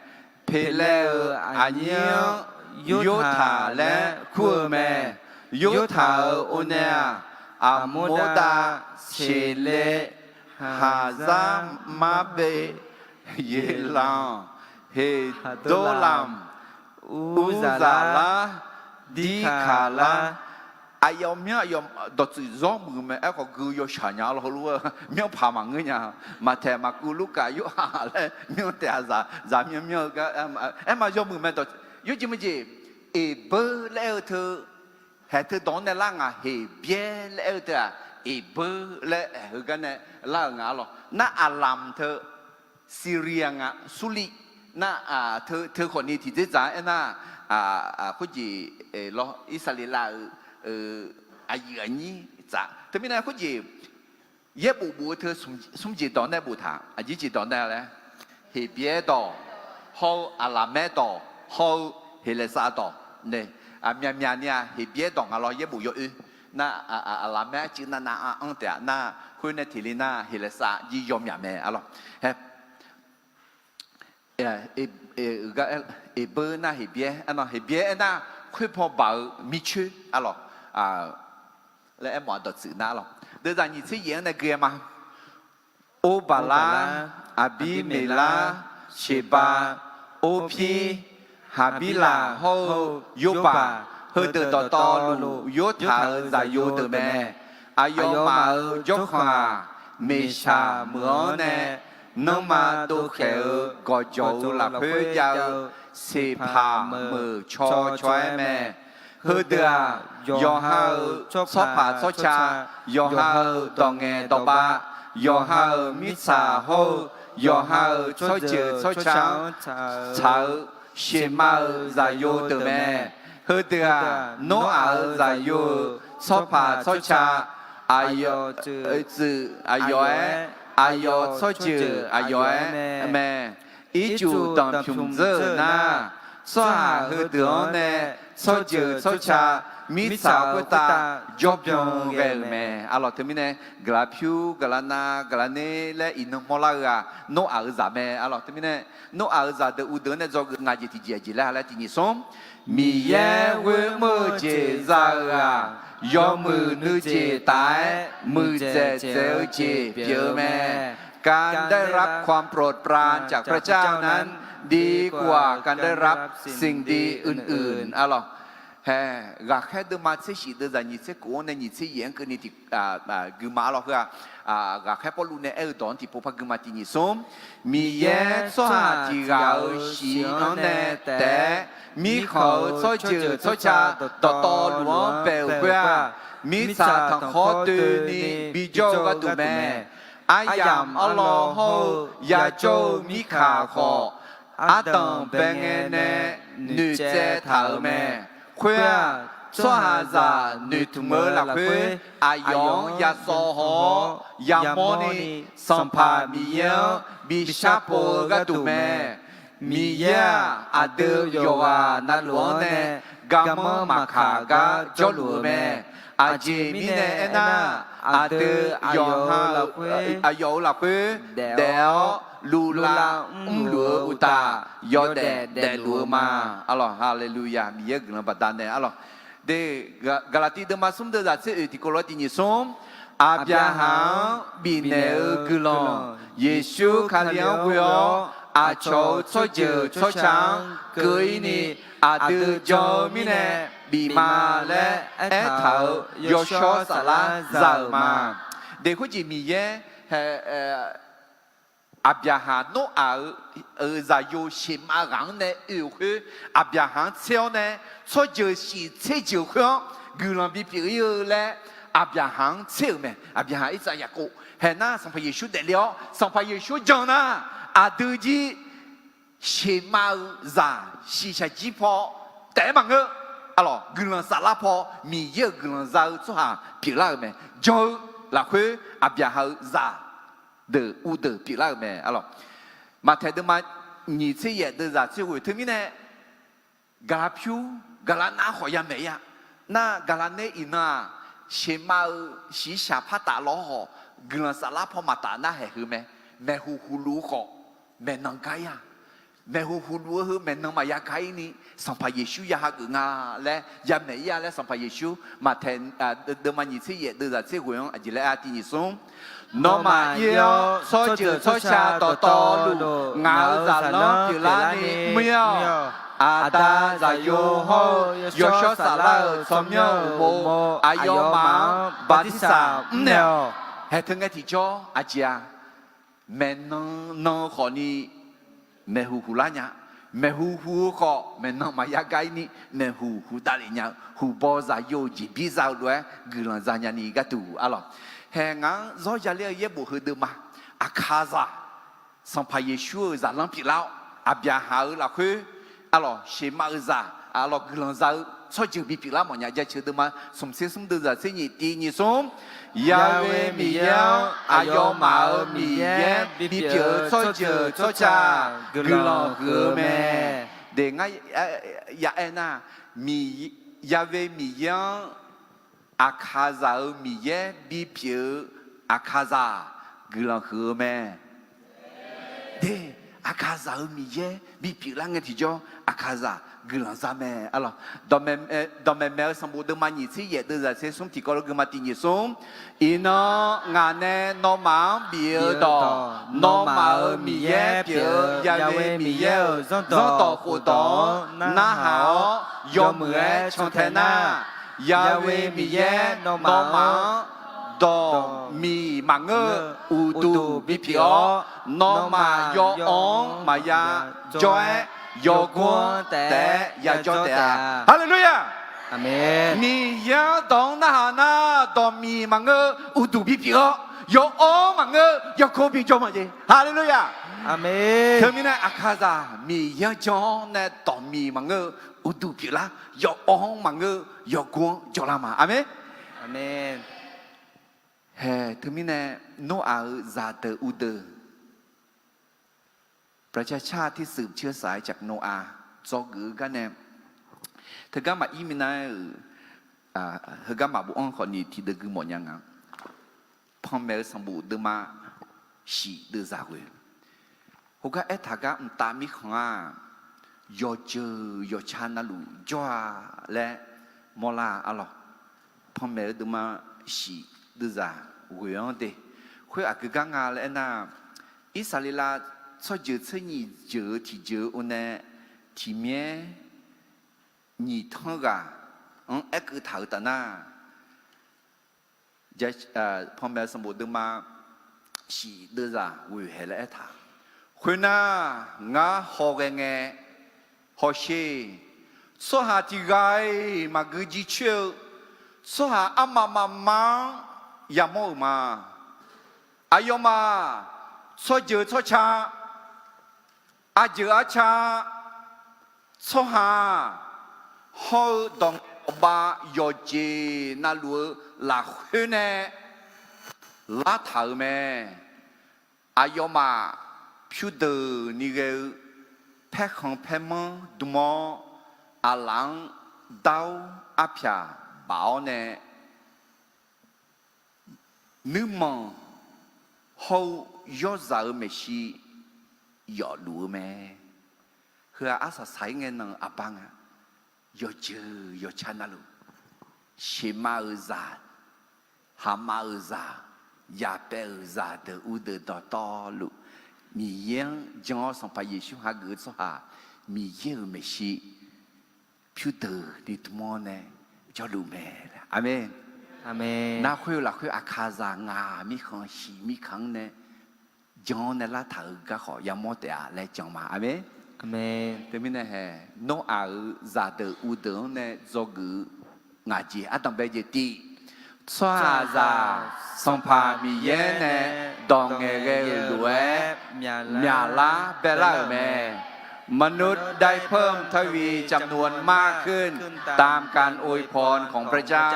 Peqlaev-euq aqnyir-anr Yortaq laer kur-eu mae. Yortaq-euq onae-aq, Aqmordav, Seqlev, Haqzarmaqbev, Yeqlanq, Heqdorlamq, Urzaqlar, Dirkaqlar. Aqyawf myanr aqyawf dawqtsuif zawr muiq mae. Aerkhawf gui yawshaq nya lawr heulof-aer myanr paq maqngeur nya. Maqtaeq, Maqkuv, Lurkaf, Yorhaq laer myanr taef-a zaq, zaq myanr myanr-eu gar, aer ma yawmuiq mae dawq. Yawjeq meujeq, Eqbeur laer-eu teu, haeq teu dawq-anr nae lar ngaq, Heqbyaer laer-eu teu-aq, Eqbeur laer haeq heu gar nae lar-euq nga lawq. Nar Aqlamq teu, Syria nga, Surli, nar teu khawfni tiqdzerdzaq-anr aernar, khoerjeq lawr, Irsaqleqlav-euq aqyuif aqnyir tsaf. Teumirnae khoerjeq yaerbof bof-eu teu smr jeq dawq nae boftaq, aqjeq jeq dawq nae laer, Heqbyaer dawq hawr-eu, Aqlaqmaer dawq hawr-eu, Heqlaeqsav dawq nae, myaqmyaq ni-aq Heqbyaer dawq nga lawr yaerbof yawoer. Nar Aqlaqmaer arcuiv navnav-anr taef-a nar, khoer nae tiqle nar Heqlaeqsav jir yawmyaq mae a lawq. Eqbeur nar Heqbyaer, Heqbyaer aernar, khoerpaw baq-eu mircoer a lawq. Laer aermawf-a dawqtsuif nar lawq. Deuvzaq nyiq tser yaef-anr nae gui-aer ma. Orbaqlar, Aqbirmeqlar, Sheqbav, Orpir, Haqbirlaq hawr-eu Yorbaq, heudeuq dawqtawvluf Yortaq-euq zaqyo deuq mae. Aqyawfmaf-euq jawrkhanq-aq, Meqshaq meuq-anr nae nanrma dovkhaeq-eu gawqjawq-eu lafkhoer jav-eu Seqpaq meuq caw caw-aer mae. Heudeuq-aq, yawqha-euq tsawrpaq tsawrca, yawqha-euq dawq ngaeq dawq bav, yawqha-euq mirtsaq hawr-eu, yawqha-euq tsawrjeuq tsawrca-anr tsaq-eu Sheqmav-euq zaqyo deuq mae. Heudeuq-aq, Noraq-euq zaqyo-euq tsawrpaq tsawrca, aqyawf tsuif aqyawf-aer, aqyawf tsawrjeuq aqyawf-aer mae. Ircuf danqpymq dzeur-euq nar, tsawrhaq heudeuq-anr nae tsawrjeuq tsawrca, mirtsaq khoertav jawrbyan ghae-euq mae. A lawq, teumirnae guiqlanq pyur, guiqlanq nav, guiqlanq ner laer iqnan mawrlar-eu-aq, Noraq-euq zaq mae. A lawq, teumirnae Noraq-euq zaqdeuq uvdeuq-anr nae dzawgeuf nga jeq tiqjeq aqjeq laer ha laer tiq nyiq smr. Miqyaer ghoer mr-eu jeq za-euq-aq, yawmuiq nuijeq taf-aer muiqdzaeq dzaeq-eu jeq pyeuf-eu mae. การได้รับความโปรดปรานจากพระเจ้านั้น ดีกว่าการได้รับสิ่งดีอื่นๆ a lawq. Hae, Ghaqkhaer deuvma tser shif deuvzaq nyiq tser kof-anr nae nyiq tser yaef-anr keuvni tiq guima a lawq heu-aq, Ghaqkhaer Pawrluv nae aer-eu dawq-anr tiqpov par guima tiq nyiq smr. Miqyaer tsawrhaq tiq ghaq-euq shif-anr nae taef-aer, mirkhanq-euq tsawrjeuq tsawrca dawqtawvluf-anr bae-euq khoer-aq, mirtsaq tanqkhawr doeni bijawr-eu gharduq mae. Aryamq arlawr hawr-eu yajawr-eu mirkaq khawf, ardanq bae ngae nae noeqtsaev taq-euq mae. Khoer-aq, tsawrhaqzaq noeqtmq-eu lafkhoer aqyawf-anr yasawv haw-awr yamawrni, Sanqpaq Miqyaer-anr bi sharpov-eu gharduq mae. Miqyaer-aq, aqdui yawqghaq navluf-anr nae garmanr maqkaq gar jawrluf-eu mae. Aqjeq mirnae aernar, aqdui yawqha-euq, aqyawf-euq lafkhoer daef-awr luvlav mrluf-eu uqtaf, yawdaef daefluf-eu ma. A lawq, haleluya, Miqyaer-euq guiqlanq baqdanae a lawq. De, Gaqlaqtiv deuvma smr deuvzaq tser oeq tiqkawv lof-aer tiq nyiq smr. Aqbyaqhaq-anr bifnaeq-eu guiqlanq, Yeqsur Kali-anr ghoe-awr aqcawq-euq tsawrjeuq tsawrca-anr keuv-ir ni, aqdui jan-eu mirnae bif ma laer aertaq-euq yawshawr saflar za-euq ma. De, khoerjeq Miqyaer hae, Aqbyaqhaq Noraq-euq zaqyo Sheqmav ghaq-anr nae oe-euq khoer, Aqbyaqhaq-anr tser-awr nae tsawrjeuq shif tser jeuq khoer-anr guiqlanq bipyeuf-ir-eu laer Aqbyaqhaq-anr tser-euq mae. Aqbyaqhaq, Irsaq, Yaqkov hae nar Sanqpaq Yeqsur daefle-awr Sanqpaq Yeqsur jan nar, aqdui jir Sheqmav-eu zaq shiqshaq jir paw taef-aer maqngeur. A lawq, guiqlanq saflar paw Miqyaer-euq guiqlanq za-eu tsawrhaq pyeuflar-euq mae. Jan-eu lafkhoer Aqbyaqhaq-eu zaq deuq uvdeuq pyeuflar-euq mae. A lawq, Maqtaeq deuvma nyiq tser yaef deuvzaq tser ghoeq teumirnae, gaqlaq pyur, gaqlaq nav khawf yamaeq-ir-a. Nar gaqlaq ner iqnan-aq, Sheqmav-eu shiqshaq par taf lawr khawf, guiqlanq saflar paw maqtaf nar haeq heu mae. Maeqhu huqluf-eu khawf, maeqnan gar-ir-a. maeqhu huqluf-eu heu maeqnan maqya ga-ir ni, Sanqpaq Yeqsur ya hageuf nga laer ya maeq-ir-a laer Sanqpaq Yeqsur Maqtaeq deuvma nyiq tser yaef deuvzaq tser ghoeq-anr aqjeq laer aer-a tiq nyiq smr. Nawmaf ir-awr tsawrjeuq tsawrca dawqtawvluf ngaq-euq zaqlanr pyeuflarni mr-awq. Aqda, Zaqyo hawr-eu Yawshawr Saflar-euq tsawrmyanr uqmov aqyawfmaf-anr bartirsaq mrnaeq-awq. Haeq teu ngae tiqjawr aqjeq-a, maeqnan nan-eu khawfni maeqhu huqlar nya. Maeqhu hu-eu khawf maeqnan maqya ga-ir ni, maeqhu huqdav lef nya-eu huqbaw zaqyo-eu jeqbir za-eu lof-aer guiqlanq za nyani gharduq arlawq. Haeq ngaq-anr zawr yaler-eu yaerbof heudeuq ma. Aqkaqzaq, Sanqpaq Yeqsur-euq zaqlanr pyeuflar-awr, Aqbyaqhaq-euq lafkhoer arlawq, Sheqmav-euq zaq arlawq, guiqlanq za-eu tsawrjeuq bipyeuf lar mawfnya. Jaceuq deuvma smq tser smr deuvzaq tser nyiq tiq nyiq smr. Ya'we Miqyaer-anr aqyawfmaf-euq Miqyaer bipyeuf-eu tsawrjeuq tsawrca guiqlanq huiq-eu mae. De ngar ya aer nar, Ya'we Miqyaer-anr Aqkaqzaq-euq Miqyaer bipyeuf-eu Aqkaqzaq guiqlanq huiq-eu mae. De, Aqkaqzaq-euq Miqyaer bipyeuf lar ngae tiqjawr Aqkaqzaq guiqlanq za mae arlawq. Dawqmaeq maeq-eu sanqbof deuvma nyiq tser yaef deuvzaq tser smr tiqkawv lof guima tiq nyiq smr. Iqnan ngaq nae nawmaf-anr bif-eu dawq, nawmaf-euq Miqyaer pyeuf-eu Ya'we Miqyaer-euq zanrdawq khofdawq-anr narhaq-awr yawmuiq-aer cantae nar, Ya'we Miqyaer nawmaf-anr dawq miq maqngeur-eu uqduq bipyeuf-awr, nawmaf yawawr-anr maqya jawr-aer yawgor-anr taef-aer yajawr taef-a. Haleluya! Miqyaer-anr dawq-anr narhaq nar, dawq miq maqngeur-eu uqduq bipyeuf-awr, yawawr-anr maqngeur-eu yawgor bijawr ma jeq. Haleluya! Teumirnae Aqkaqzaq Miqyaer-anr jan-awr nae dawq miq maqngeur-eu uqduq pyeuflar, yawawr-anr maqngeur-eu yawgor-anr jawrlar ma. Aqmeq. Haeq teumirnae Noraq-euq zaqdeuq uvdeuq ประชาชาติที่สืบเชื้อสายจากโนอาห์ dzawgeuf-eu gar nae, teugar maqir minav-aer-euq, heugar maqbof-anr khawfni tiqdeuv gui mawfnya nga. Panmaeq-eu sanqbof deuvma shif deuvzaq ghoe, khogar aertaq gar mqtav mirkhanq-aq, yawqjeuq yawqca navluf jawr-a laer mawrlar arlawq. Panmaeq-eu deuvma shif deuvzaq ghoe-anr de. Khoer aqgeu gar nga laer aernar, Irsaqleqlav tsawrjeuq tser nyiq jeuq-eu tiqjeuq-eu nae tiqmyaer nyiq tanr ghaq-anr aerkeuv taq-euq taf nar, panmaeq-eu sanqbof deuvma shif deuvzaq ghoe haeq laer aertaq. Khoernar, ngar hawghae ngae hawsher, tsawrhaq tiq ghaq-iq maqgui jircoer-eu tsawrhaq armaf mafma-anr yamawr-euq ma. Aqyawfmaf tsawrjeuq tsawrca, arjeuq arca, tsawrhaq hawr-eu dawq dawqbav yawqjeq navluf-eu lafkhoer nae lartaq-euq mae. Aqyawfmaf pyurdeuq ni ghae-eu paerkhanq paermanr dm-awr, aqlaf-anr dar-awr arpyaq baf-awr nae, nuirmanq hawr-eu yawrzaq-euq maeqshi yawfluf-eu mae. Heu-aq arsaq saq-ir ngae nan-euq aqbar nga. Yawqjeuq yawqca navluf, sheqmav-euq zaq, haqmav-euq zaq, yapaev-euq zaqdeuq uvdeuq dawqtawvluf, Miqyaer-anr jan-awr Sanqpaq Yeqsur hageuf-eu tsawrhaq, Miqyaer-euq maeqshi pyurdeuq ni dm-awr nae jawrluf mae. Aqmeq. Narkhoer-eu lafkhoer Aqkaqzaq ngaq mirkhanq shiq mirkhanq-anr nae jan-awr nae lartaq-euq garkhawf yamawr taef-a laer jan ma. Aqmeq. Teumirnae hae, Noraq-euq zaqdeuq uvdeuq-anr nae dzawgeuf-eu ngaq jeq ardanqbae jeq tiv, tsawrhaqzaq Sanqpaq Miqyaer nae dawq ngaeqghae-euq lof-aer myaqlar baelar-euq mae. มนุษย์ได้เพิ่มทวีจำนวนมากขึ้นตามการอวยพรของพระเจ้า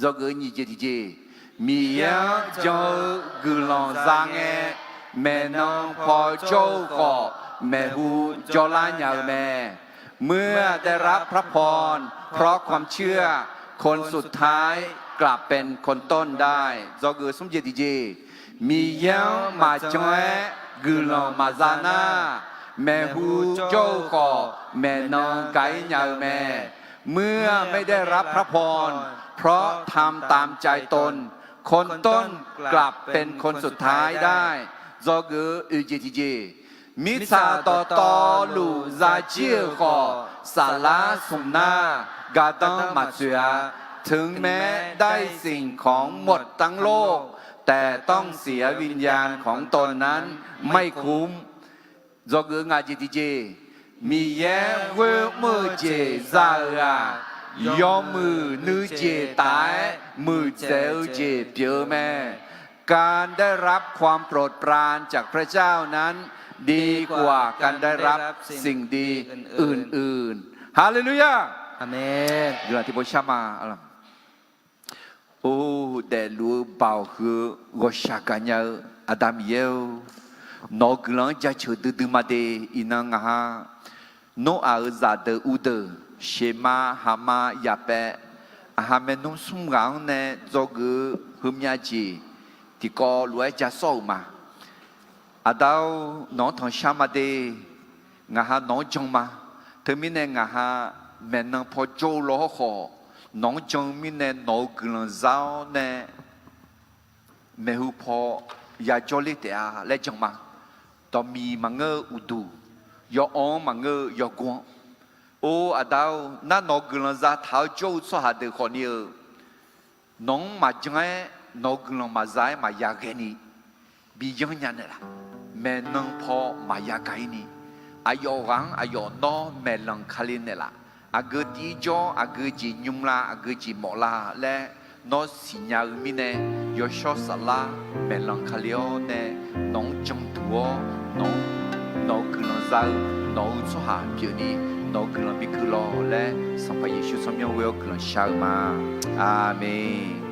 Dzawgeuf nyiq jeq tiqjeq, Miqyaer-anr jan-eu guiqlanq za ngae, maeqnan paw jawr-eu khawf maeqhu jawrlar nya-eu mae. เมื่อได้รับพระพร เพราะความเชื่อ คนสุดท้ายกลับเป็นคนต้นได้ Dzawgeuf smr jeq tiqjeq, Miqyaer-anr maqjan-aer guiqlanq maqza nar, Maeqhu jawr-eu khawf, maeqnan ga-ir nya-eu mae. เมื่อไม่ได้รับพระพร เพราะทำตามใจตน คนต้นกลับเป็นคนสุดท้ายได้ Dzawgeuf-eu oeq jeq tiqjeq, mirtsaq dawqtawvluf zajir-euq khawf, saflar smq nar gardanr maqtsoeq-a. ถึงแม้ได้สิ่งของหมดทั้งโลก แต่ต้องเสียวิญญาณของตนนั้นไม่คุ้ม Dzawgeuf-eu ngaq jeq tiqjeq, Miqyaer ghoer mr-eu jeq za-euq-aq, yawmuiq nuijeq taf-aer muiqdzaeq-eu jeq pyeuf-eu mae. การได้รับความโปรดปรานจากพระเจ้านั้น ดีกว่าการได้รับสิ่งดีอื่นๆ Haleluya. Aqmeq. Guiqlanq tiqpov shar ma. Or, daefluf-eu baoq huiq-eu ghawqshaq gaqnya-eu Aqda Miqyaer-or, nawq-euq guiqlanq-anr jaceuq duidui ma de. Iqnan ngaq ha Noraq-euq zaqdeuq uvdeuq, sheqma haqma yaqpaev, aqha maernmr smr ghaq-anr nae dzawgeuf-eu heumyav jeq tiqkawv lof-aer ja sawr-euq ma. Aqda-or, nawq-anr tanqshar ma de. Ngaq ha nawq-anr jan ma. Teumirnae ngaq ha maeqnan paw jawr-eu law hawrkhawf, nawq-anr jan-eu mirnae nawq-euq guiqlanq za-awr nae maeqhu paw yajawr ler taef-a laer jan ma. Dawqmiq maqngeur-eu uqduq, yaw-anr maqngeur-eu yawgor-anr. Or Aqda-or, nar nawq-euq guiqlanq zataq-awr jawr-eu tsawrhaq deuq khawfni-eu, nawq-anr maqjan-aer nawq-euq guiqlanq maqza-aer maqya ghae ni bi yanr nya naeqlaf. Maeqnan paw maqya gaq-ir ni, aqyawf ghaq-anr aqyawf nawr maeqlanq kale naeqlaf. Aqgeu tiv-ir jawr, aqgeu jeq nymr la, aqgeu jeq mawf la laer nawr siqnya-eu mirnae, yawshawr saflar maeqlanq kale-awr nae nawq-anr janduq-awr, nawq-anr, nawq-euq guiqlanq za-eu nawq-euq tsawrhaq pyeufni, nawq-euq guiqlanq bikeuv lawq laer Sanqpaq Yeqsur tsawrmyanr ghoe-awr guiqlanq shar-eu ma. Aqmeq.